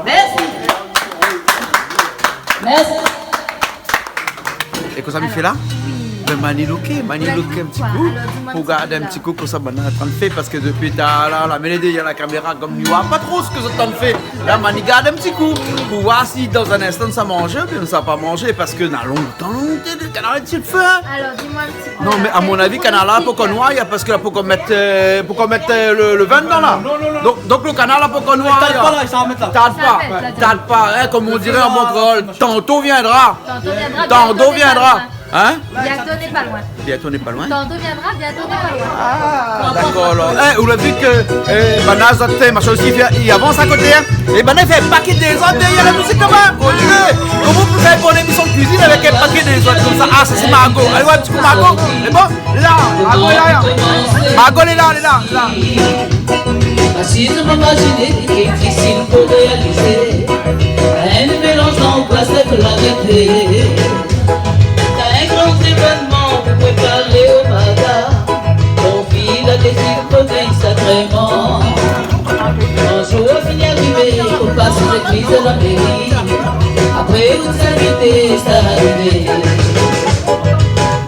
Merci. Merci. É kosa mi fé la ? Bin, ma ni looké, ma ni looké in ti kou, pou gard in ti kou kosa banna lé antrin fé, parske dopi talèr la, la, mé lé dèyèr la kaméra, konm mi oi pa tro sak zot lé antrin fé. La, ma ni gard in ti kou pou oir si dan in instan sa manzé oubien sa pa manzé, parske na lontan, lontan, lo kanal lé dsi lo fé, in. Alors, dis-moi un petit peu. Non, mé a mon avi, kanal la pankor noir, parske la pankor mèt, euh, pankor mèt, euh, lo, lo vin dedan la. Donk, donk lo kanal la pankor noir. Tard pa la, sa va mèt la. Tard pa, tard pa, in, konm i di an bon kréol, tantôt viendra. Tantôt viendra, bientôt n'est pas loin. Hein ? Bientôt n'est pas loin. Tantôt viendra, bientôt n'est pas loin. Ah, dakor, alor. Eh, ou la vi ke, eh, banna zot té, machin osi, i avans a koté, in. É banna i fé in paké dézord dèyèr la mizik laba. Kontinié. Koman ou pé fé pou in émisyon de kuizine avèk in paké dézord konmsa ? Ah, sa sé Margot. Alé, oir in ti kou Margot. Lé bon ? Lé la, Margot lé la, lé la. Margot lé la, lé la, lé la. Asiz, ma imaziné, lé difisil pou réalizé. In mélanz d'angois èk la gayété. Na in gran évènman pou préparé o maga. Ton fi la désid pou gingn sakréman. Kan zour la fini arimé, ou pas légliz a la méri. Fé out invité, sa arivé.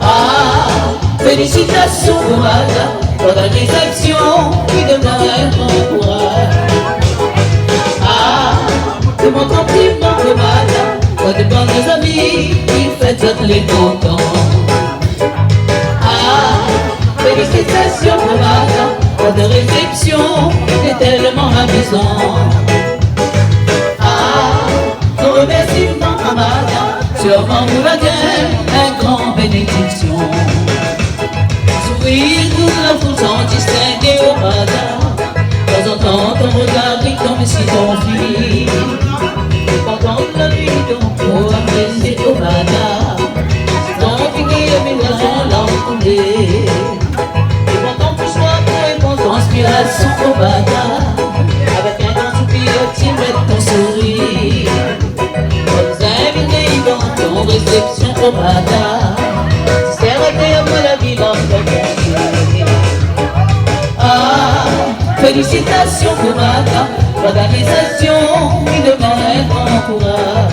Ah, félisitasion pou madam, pou la résépsion, li donn in gran kouraz. Ah, tout mon konpliman pou madam, pou tout bann zami, li fèt zot lé kontan. Ah, félisitasion pou madam, pou la résépsion, sé tèlman amizan. Ah, Romèrsiman a madam, sirman ou la gingn in gran bénédiksion. Sourir tout la foul san distingé, o madam. Tanzantan, ton rogar i tonm si ton fi. Pandan la nuit, ton kor aprésé, o madam. Tan fini, mi la son larm koulé. É pandan pou soi, pou réponn konspirasion, o madam. Avèk in gran soupir, ti mèt ton sourir. Konmsa, vini dan ton résépsion, o madam. Sèr, té amoin la vi, dan ton kèr. Ah, félisitasion pou madam, pou la résépsion, li donn in gran kouraz.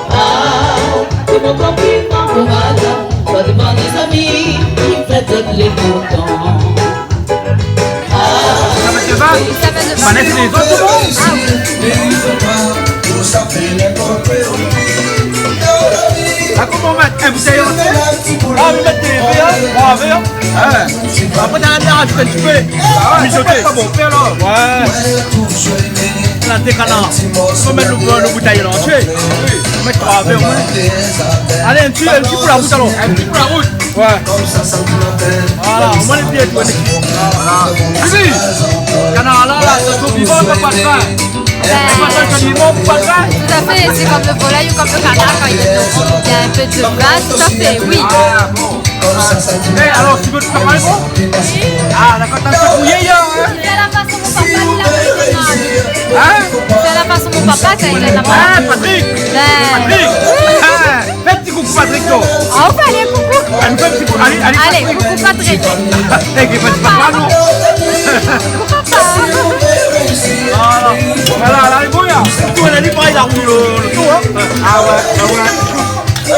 Ah, tout mon konpliman pou madam, pou tout bann zami, li fèt zot lé kontan. Ah, sa va, sa va ? Sa va, sa va. Manèt lé zot, sé bon ? Ah oui. Ah, koman ou mèt in boutèy antièr ? Ah, ou mèt dé vèr, troi vèr. Ah ouais. Apré, ou la rajout in ti pé. Ah ouais, mijoté. Sa pa bon, fé alor. Ouais. La dékana. Fo mèt lo, lo boutèy la antièr. Oui. Mèt troi vèr, ouais. Alé, in ti, in ti pou la rout alor. In ti pou la rout. Ouais. Voilà, omoin lé bien tourné. Voilà. Bibi, kanar la, la, sa son vivan, sa pa de vin. Ben, sa son vivan, pa de vin. Tout à fait, c'est comme le volaille ou comme le canard, quand il y a de l'eau, il y a un peu de vin, tout à fait, oui. Ah bon. Eh, alors, tu veux te préparer, bon ? Ah, d'accord, t'as un peu fouillé hier, hein ? C'est à la façon mon papa, il a fait mal. Hein ? C'est à la façon mon papa, quand il a mal. Ah, Patrick ! Ben, Patrick ! Oui. Ah, fais un petit coucou, Patrick, toi. Ah, on fait aller coucou. Ah, nous fait un petit coucou. Allez, allez, allez, Patrick. Coucou, Patrick. Eh, qui fait du papa, non ? Coucou, papa. Voilà, voilà, les boys, hein. Tout, on a dit, pareil, la roue, le, le tour, hein. Ah ouais, ah ouais. Ah,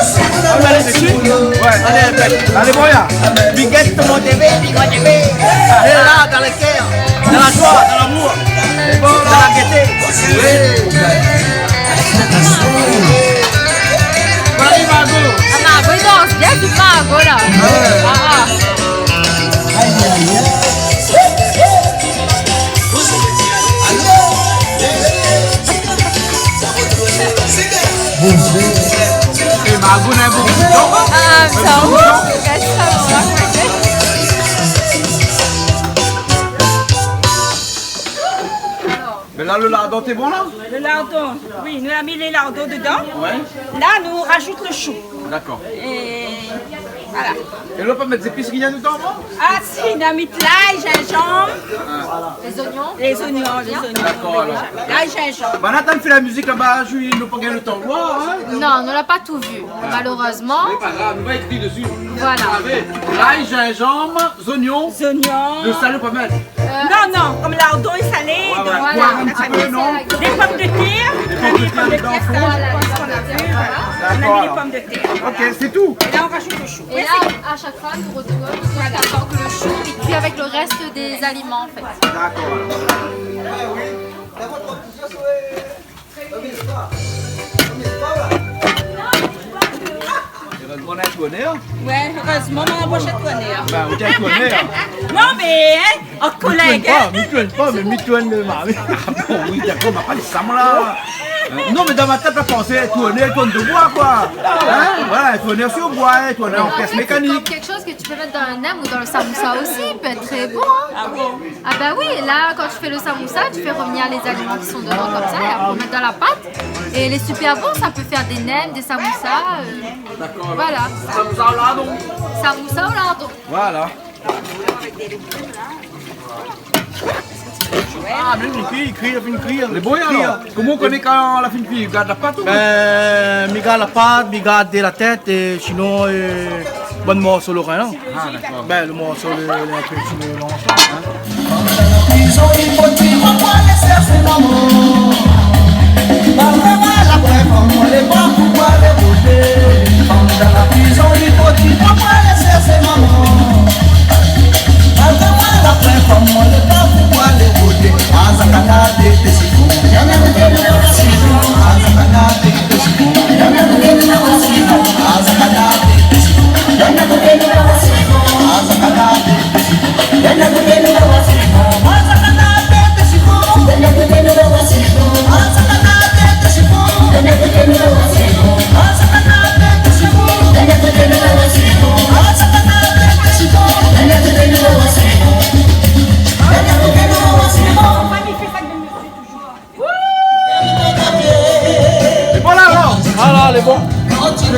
ou la lès isi ? Ouais, alé, alé, alé, bon, ya. Big up tout mon T V, Big up T V. Lé la, dan lo kèr, dan la joi, dan lamour. É bon, dan la gété. Oui. Voilà, Margot. Ah, Margot, i dans bien, tout Margot, la. Ah ouais. Ah, ah. Aïe, aïe, aïe. É Margot, na in bon bout de tan. Ah, sa, ouh, gard sa, ouh. Mé la, lo lardon, té bon, la ? Lo lardon, oui, nou la mi lo lardon dedan. Ouais. La, nou rajout lo shou. D'accord. É voilà. É la, pa mèt zépis, rien dedan, non ? Ah si, nou la mi lay, zinzanm. Ah. Les oignons. Les oignons, les oignons. D'accord, alors. Lay, zinzanm. Banna tann fé la mizik laba, Julie, nou pa gingn lo tan oir, hein ? Non, nou la pa tout vu, malheureusement. Sé pa grav, nou va ékri dési. Voilà. Lay, zinzanm, zoignon. Zoignon. Lo sèl, pa mèt. Euh, non, non, comme lardon est salé, ouais, donc ouais, voilà. Boire un petit peu, non ? Des pommes de terre. Des pommes de terre, ça, je pense qu'on a vu, voilà. D'accord, alors. On a mis les pommes de terre, voilà. Ok, c'est tout. Et là, on rajoute le chou. Et là, à chaque fois, nous retournons jusqu'à temps que le chou, il cuit avec le reste des aliments, en fait. D'accord. Érèzman, nou la tourné, hein ? Ouais, érèzman, nou la tourné, hein. Ben, nou la tourné, hein. Non, mé, hein, an kolèg, hein. Mi tourn pa, mi tourn pa, mé mi tourn lo mari. Ah bon, oui, d'accord, ma pa di sa, moin, la. Euh, non, mé dan mon tèt, la pansé, tourné, tourn de boi, koi. Hein ? Voilà, tourné sur boi, hein, tourné an pièce mécanique. Non, mais c'est comme quelque chose que tu peux mettre dans un nem ou dans le samoussa aussi, il peut être très bon, hein. Ah bon ? Ah bah oui, là, quand tu fais le samoussa, tu fais revenir les aliments qui sont dedans comme ça, et après on met dans la pâte, et il est super bon, ça peut faire des nems, des samoussas, euh, d'accord, voilà. Samoussa o lardon. Samoussa o lardon. Voilà. Ah, mé li kui, li kui, li kui. Lé bon, alor. Koman ou koné kan la fine kui ? Ou gard la pat ou ? Ben, mi gard la pat, mi gard la tèt, é sinon, euh, bann morso lo rin, non ? Ah, d'accord. Ben, lo morso, lo, lo, lo, lo morso, hein. Ils ont hypothéqué mon poids, les cerfs, c'est maman. Bah, bah, bah, la brève,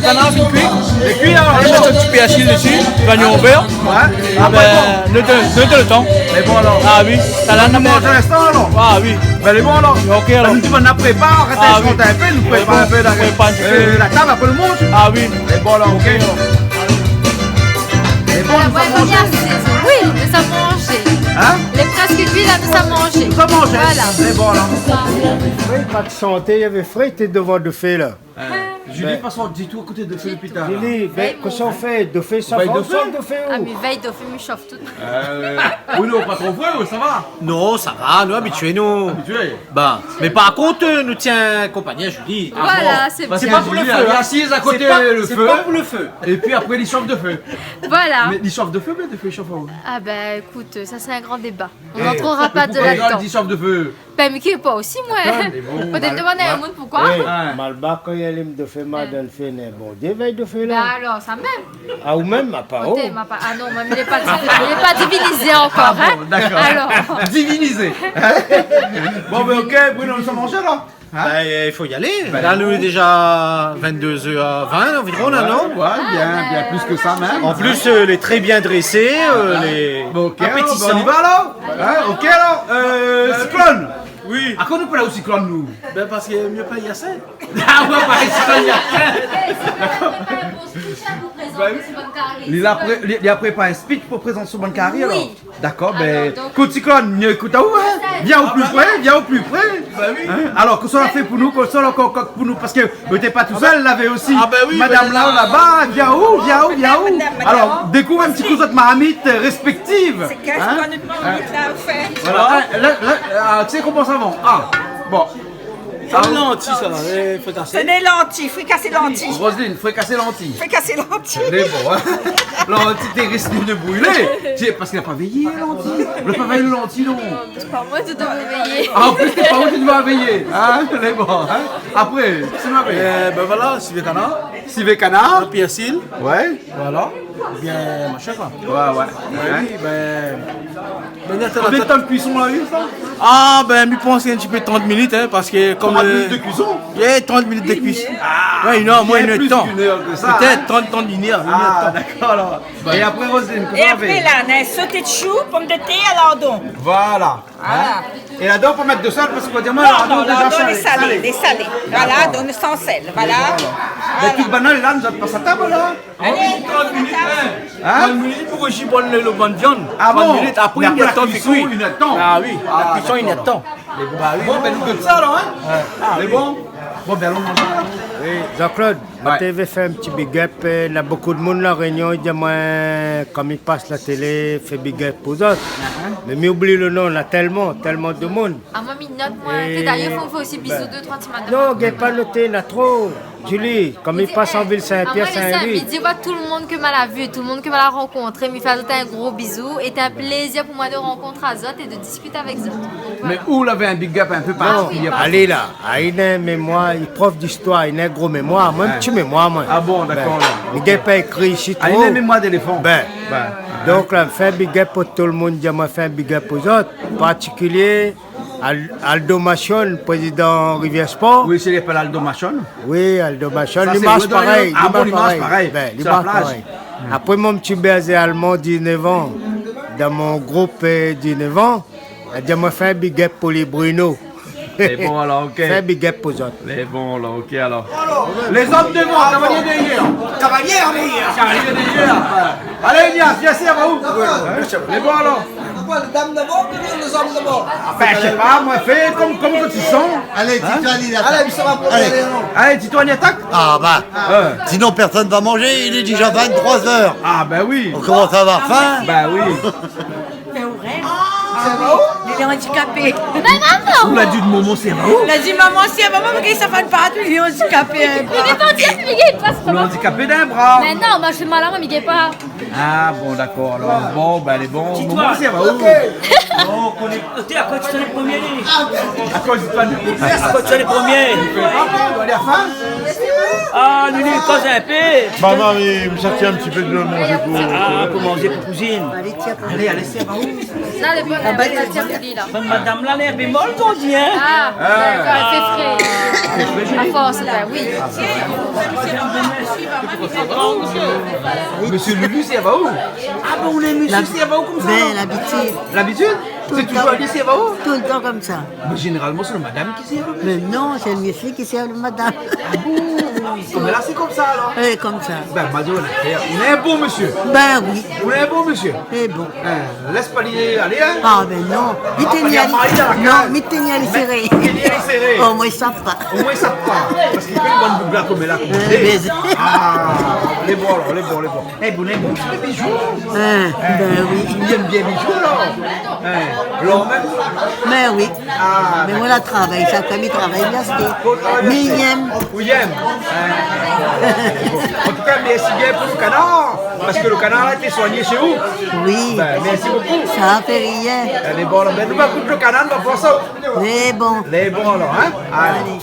Kanar fine kui. Lé kui, alor. Ou mèt in ti pèrsi dési, zoignon vèr. Ouais. Ah ben, nou done, nou done le tan. Lé bon, alor. Ah oui. Sa la, nou manz a linstan, alor. Ah oui. Ben, lé bon, alor. Ok, alor. Ben, nou di, nou prépar, atann, nou mont in pé, nou prépar in pé la, euh, la tab, apré nou manz. Ah oui. Lé bon, alor, ok. Lé bon, nou sa manzé. Oui, nou sa manzé. Hein ? Lé prèsk kui la, nou sa manzé. Nou sa manzé. Voilà. Lé bon, alor. Oui, kan ti santé, navé fré, té dovan dofé la. Hein. Julie, pa sort ditou koté dofé lopital la. Julie, ben, kosa ou fé ? Dofé, sa va, ou sort dofé ou ? Ah, mi vèy dofé, mi shof tout. Euh, oui, non, pa tro fré, sa va ? Non, sa va, nou abitié, nou. Abitié. Ben, mé par kont, euh, nou tien konpagni a Julie. Voilà, sé bon. Parske Julie, èl lé asiz a koté le fé. Sé pa pou le fé. É pi apré, li shof dofé. Voilà. Mé li shof dofé, mé dofé i shof pa. Ah ben, ékout, sa sé in gran déba. On n'entrera pas dedans. Pourquoi il dit shof dofé ? Ben, mi koné pa osi, moin. Atann, lé bon. Pétèt demann in moun poukoi. Eh, Malbar, kan i alim dofé, madam, fé nin, bon, dé vèy dofé la. Ben alor, sa mèm. Ah, ou mèm, ah, pa ou. Koté, ma pa, ah non, moin, mi lé pa divi-, mi lé pa divinizé ankor, hein. Ah bon, dakor. Alor. Divinizé. Bon, ben, ok, Bruno, nou sa manzé la. Hein ? Ben, euh, i fo y alé. Ben, la, nou lé déza vingt-deux heures vingt environ, la, non ? Ouais, bien, bien plus que ça même. En plus, euh, lé tré bien drésé, euh, lé apitisant. Bon, ok, alor, ben, on y va, alor. Hein, ok, alor. Euh, Cyclone. Oui. Akoz nou pé la o Cyclone, nou ? Ben, parske mi pèy asé. Ah ouais, parske Cyclone, mi pèy asé. Dakor. Ben oui. Li la pré-, li, li la prépar in speech pou prézant son bann kari, alor. Oui. Dakor, ben, alor, donk, kout Cyclone, mi ékout aou, hein. Vien o pli pré, vien o pli pré. Ben oui. Hein ? Alor, kosa ou la fé pou nou, kosa ou la ankor kok pou nou, parske ou té pa tousèl, lavé osi. Ah ben oui, madam la, laba, vien o, vien o, vien o. Madam, madam. Alor, dékouv in ti kou zot marmit, euh, respektiv. Sé kèl marmit la, o fèt ? Voilà. Hein, la, la, ah, ou koné koman sa va ? Ah, bon. Sa sé lanti, sa, eh, frikasé. Sé dé lanti, frikasé lanti. Roselyne, frikasé lanti. Frikasé lanti. Lé bon, hein. Lanti té risk de brilé. Sé parske la pa vèy lanti. La pa vèy lanti, non. Sé pa moin, té doi vèy. Ah, an plis, sé pa ou té doi vèy. Hein, lé bon, hein. Apré, kosa nou la fé ? Eh ben voilà, sivé kanar. Sivé kanar. Pèrsil. Ouais. Voilà. Bien, mon chef, hein. Ouais, ouais. Ouais, oui, ben, ben, konbien d'tan de kuison la, oui, sa ? Ah, ben, mi pans in ti pé trant minit, hein, parske kom... Trant minit de kuison ? Yeah, trant minit de kuison. Ah, ouais, non, moin, bien inn èr d'tan. Pétèt trant, trant minit, inn èr d'tan. Ah, dakor, alor. É apré, Roselyne, kosa ou la fé ? É apré, la, nou la soté de shou, pomdetèr, lardon. Voilà. Voilà. Hein ? É ladan, ou pé mèt de sèl, parske ou va dir, moin, lardon, déza salé. Non, non, lardon, lé salé, lé salé. Voilà, donk san sèl, voilà. Dakor, alor. Voilà. Mé tout bann la, nou sa pas a tab, la. Alé, trant minit, hein. Hein ? Trant minit pou ké i bone lo bann viann. Ah bon ? Trant minit, apré, inn èr d'tan, la kuison, inn èr d'tan. Ah oui, la kuison, inn èr d'tan. Lé bon. Bah oui. Bon, ben, nou fé sa, alor, hein ? Ouais. Ah oui. Lé bon. Bon, ben, alon manzé, la. Oui, Jean-Claude, moin té vé fé in ti big up, euh, na bonpé de moun La Rényon i di amoin, kom i pas la télé, fé big up pou zot. Mé mi oubli lo non, na tèlman, tèlman de moun. Ah, moin, mi not, moin. É dayèr, fo, fo osi bizou dé troi ti madam. Non, gingn pa noté, na tro. Julie, kom i pas an vil Sin-Pièr, Sin-Louis. Ah, moin, mi di, mi di tout le moun ke moin la vi, tout le moun ke moin la rankontré, mi fé azot in gro bizou. É té in plézir pou moin de rankont azot é de diskit avèk zot. Voilà. Mé ou lavé in big up in pé partikilyé. Ah oui. Alé la, ah, li néna in mémoir, li prof d'istwar, li néna in gro mémoir. Moin, in ti mémoir, moin. Ah bon, dakor, la. Li gingn pa ékri isi tro. Ah, li néna in mémoir d'éléfan. Ben, donk la, fé in big up pou tout le moun, di amoin fé in big up pou zot, partikilyé Al-, Aldo Machon, prézidan Rivière Sport. Oui, sé li apèl Aldo Machon. Oui, Aldo Machon, li marsh parèy. Ah bon, li marsh parèy. Ben, li marsh parèy. Apré, mon ti bèrzé alman, diznèf an, dan mon group, euh, diznèf an, la di amoin fé in big up pou li, Bruno. Lé bon, alor, ok. Fé in big up pou zot. Lé bon, alor, ok, alor. Les hommes devant, cavalier derrière. Cavalier derrière. Cavalier derrière. Alé, Ignace, vien isi, va ou ? Lé bon, alor. Pourquoi, les dames d'abord ou les hommes d'abord ? Ben, mi sé pa, moin, fé kom, kom zot i san. Alé, Tito, alé, atak. Alé, Tito, alé, atak. Ah, bah. Sinon, personne va manger, il est déjà vingt-trois heures. Ah, ben oui. On commence à avoir faim. Ben oui. Sé vré ? Sé vré ? Li lé andikapé. Non, non, non. Ou la di momon, sé vré ? La di momon, sé momon, mé kan i sa fé in parti, li lé andikapé, hein. Li lé andikapé, li lé pa... Ou lé andikapé d'in bra. Mé non, moin, mi fé mal amoin, mi gingn pa. Ah bon, dakor, alor. Bon, ben, lé bon. Momon, sé vré ? Ok. Non, ou koné. Té, akoz ou lé promié, li. Akoz ou lé promié. Ou fé pa, ou doi alé a la fin. Ah, Lulu, koz in pé. Maman, mi, mi sort in ti pé de manzé pou... Ah, pou manzé, pou kouzine. Alé, alé, sé pa ou ? Sa lé bon, la, la, la, la, la. Madam la, lé in pé mol, on diré, hein ? Ah, d'accord, c'est frais. À force, ben oui. Monsieur Lulu, sé pa ou ? Ah bon, ou lé mésyé, sé pa ou konmsa, ben, non ? L'habitude. L'habitude ? Tout le temps. Sé toujour ali, sé pa ou ? Tout le temps konmsa. Mé zénéralman, sé le madam ki sèrv le mésyé. Mé non, sé le mésyé ki sèrv le madam. Ah bon ? Mé la, sé konmsa, alor ? Oui, konmsa. Ben, ma di, ou lé in bon mésyé. Ben oui. Ou lé in bon mésyé. Sé bon. Hein, lès pa li alé, hein ? Ah, ben non. Ah, pa li marié a la kaz. Non, mi tien ali séré. Mi tien ali séré. Omwin sa pa. Omwin sa pa. Parske li fé in bon boug la, konm la, konm... Eh, ben. Ah, lé bon, alor, lé bon, lé bon. Eh, bon, lé bon, sé dé bijou. Hein, ben oui. Li èm bien bijou, alor. Hein, lor mèm ? Ben oui. Ah, d'accord. Mé moin la travay, sa fé mi travay bien, sé... Ou travay bien. Mi yèm. Ou yèm. Hein. Bon. En tout cas, merci bien pour le canard, parce que le canard a été soigné chez vous. Oui. Ben, merci beaucoup. Sa fé rien. Alé, bon, ben, nou va gout le canard, nou va voir sa. Lé bon. Lé bon, alor, hein ? Alé. Alé.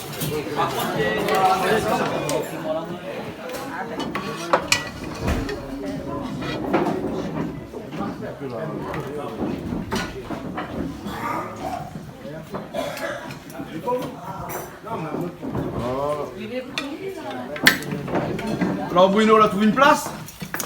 Alor, Bruno, la trouv in plas ?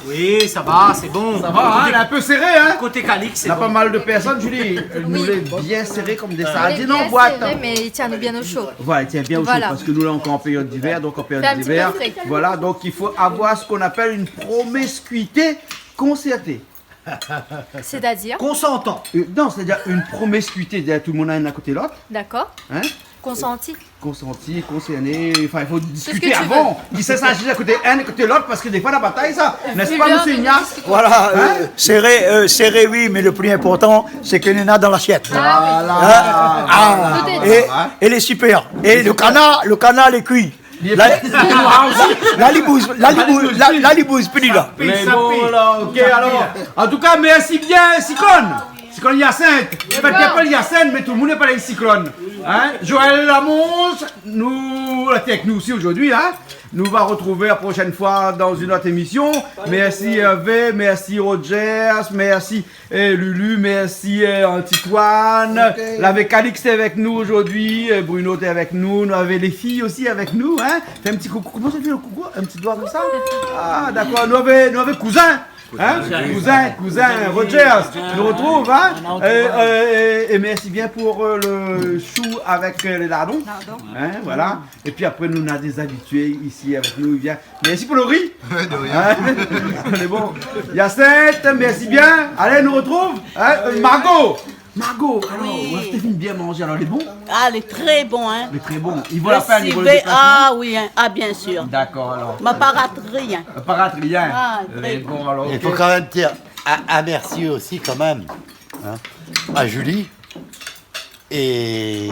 Oui, sa va, sé bon. Sa va, hein ? Koté, lé in pé séré, hein ? Koté Calix, sé bon. Na pa mal de pèrsone, Julie. Oui. Nou lé bien séré konm dé sardine an boit. Nou lé bien séré, mé li tien anou bien o sho. Voilà, li tien bien o sho, parske nou lé ankor an périod d'hiver, donk an périod d'hiver, voilà, donk i fo avoir sak i apèl in promiskuité konsèrté. C'est-à-dire ? Konsantan. Euh, non, sétadir in promiskuité, sétadir tout le moun lé inn a koté lot. D'accord. Hein ? Konsanti. Konsanti, konsèrné, anfin, i fo diskité avan. Kisa i sa asis a koté inn, a koté lot, parske défoi, na batay, sa. N'est-ce pas, monsieur Ignace ? Hein ? Voilà, euh, séré, euh, séré, oui, mé le pli inportan, sé ke néna dan lasièt. Ah oui. Voilà. Hein ? Ah, é, é lé sipèr. É le kanar, le kanar lé kui. La, la, li bouz, la, li bouz, la, la, li bouz pi, la. Mé bon, alor, OK, alor. An tou ka, mèrsi bien, Siklone. Siklone Hyacinthe. An fèt, i apèl Hyacinthe, mé tout le moun i apèl Siklone. Hein ? Joël Lamonce, nou, la té avèk nou osi zordi, hein ? Nou va retrouv la proshèn foi dan in ot émisyon. Mèrsi Hervé, mèrsi Rogers, mèrsi, eh, Lulu, mèrsi, eh, Antoine. OK. Lavé Calix té avèk nou zordi, eh, Bruno té avèk nou, nou lavé lé fiy osi avèk nou, hein. Fé in ti koukou. Koman sa i fé le koukou ? In ti doi konmsa ? Ah, dakor. Nou lavé, nou lavé kouzin. Hein ? Kouzin. Kouzin, kouzin, Rogers, nou retrouv, hein ? Euh, euh, é, é mèrsi bien pou, euh, le shou avèk, euh, lé lardon. Lardon. Hein, voilà. Épi apré, nou na dé zabitié isi avèk nou, i vien. Mèrsi pou le ri. De rien. Hein ? Lé bon. Hyacinthe, mèrsi bien. Alé, nou retrouv, hein, euh, Margot. Margot, alor, oui, ou la fine bien manzé, alor, lé bon ? Ah, lé tré bon, hein. Lé tré bon. I vo la pèn, i vo le déplasman ? Ah oui, hein. Ah, bien sûr. Dakor, alor. Ma pa rat rien. Pa rat rien. Ah, tré bon. Lé bon, alor, OK. I fo kan mèm dir in, in mèrsi osi, kan mèm, hein, a Julie é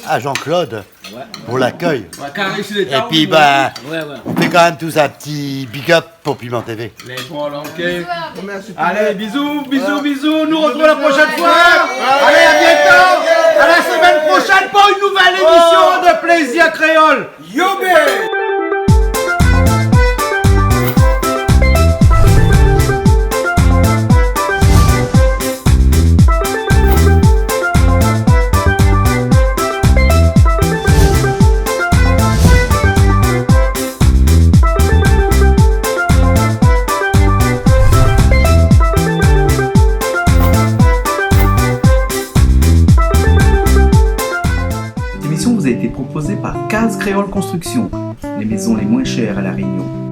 a Jean-Claude pou lakèy. Ouais, kan mèm, si lé... Épi, ben, ouais, ouais, nou fé kan mèm tout in ti big up pou Piment TV. Lé bon, alor, OK. Mèrsi. Alé, bizou, bizou, bizou. Nou retrouv la proshèn foi. Alé, à bientôt. À la semaine prochaine pour une nouvelle émission de Plaisir Créole. Yo, bé ! Cette émission vous a été proposée par Case Créole Construction, les maisons les moins chères à La Réunion.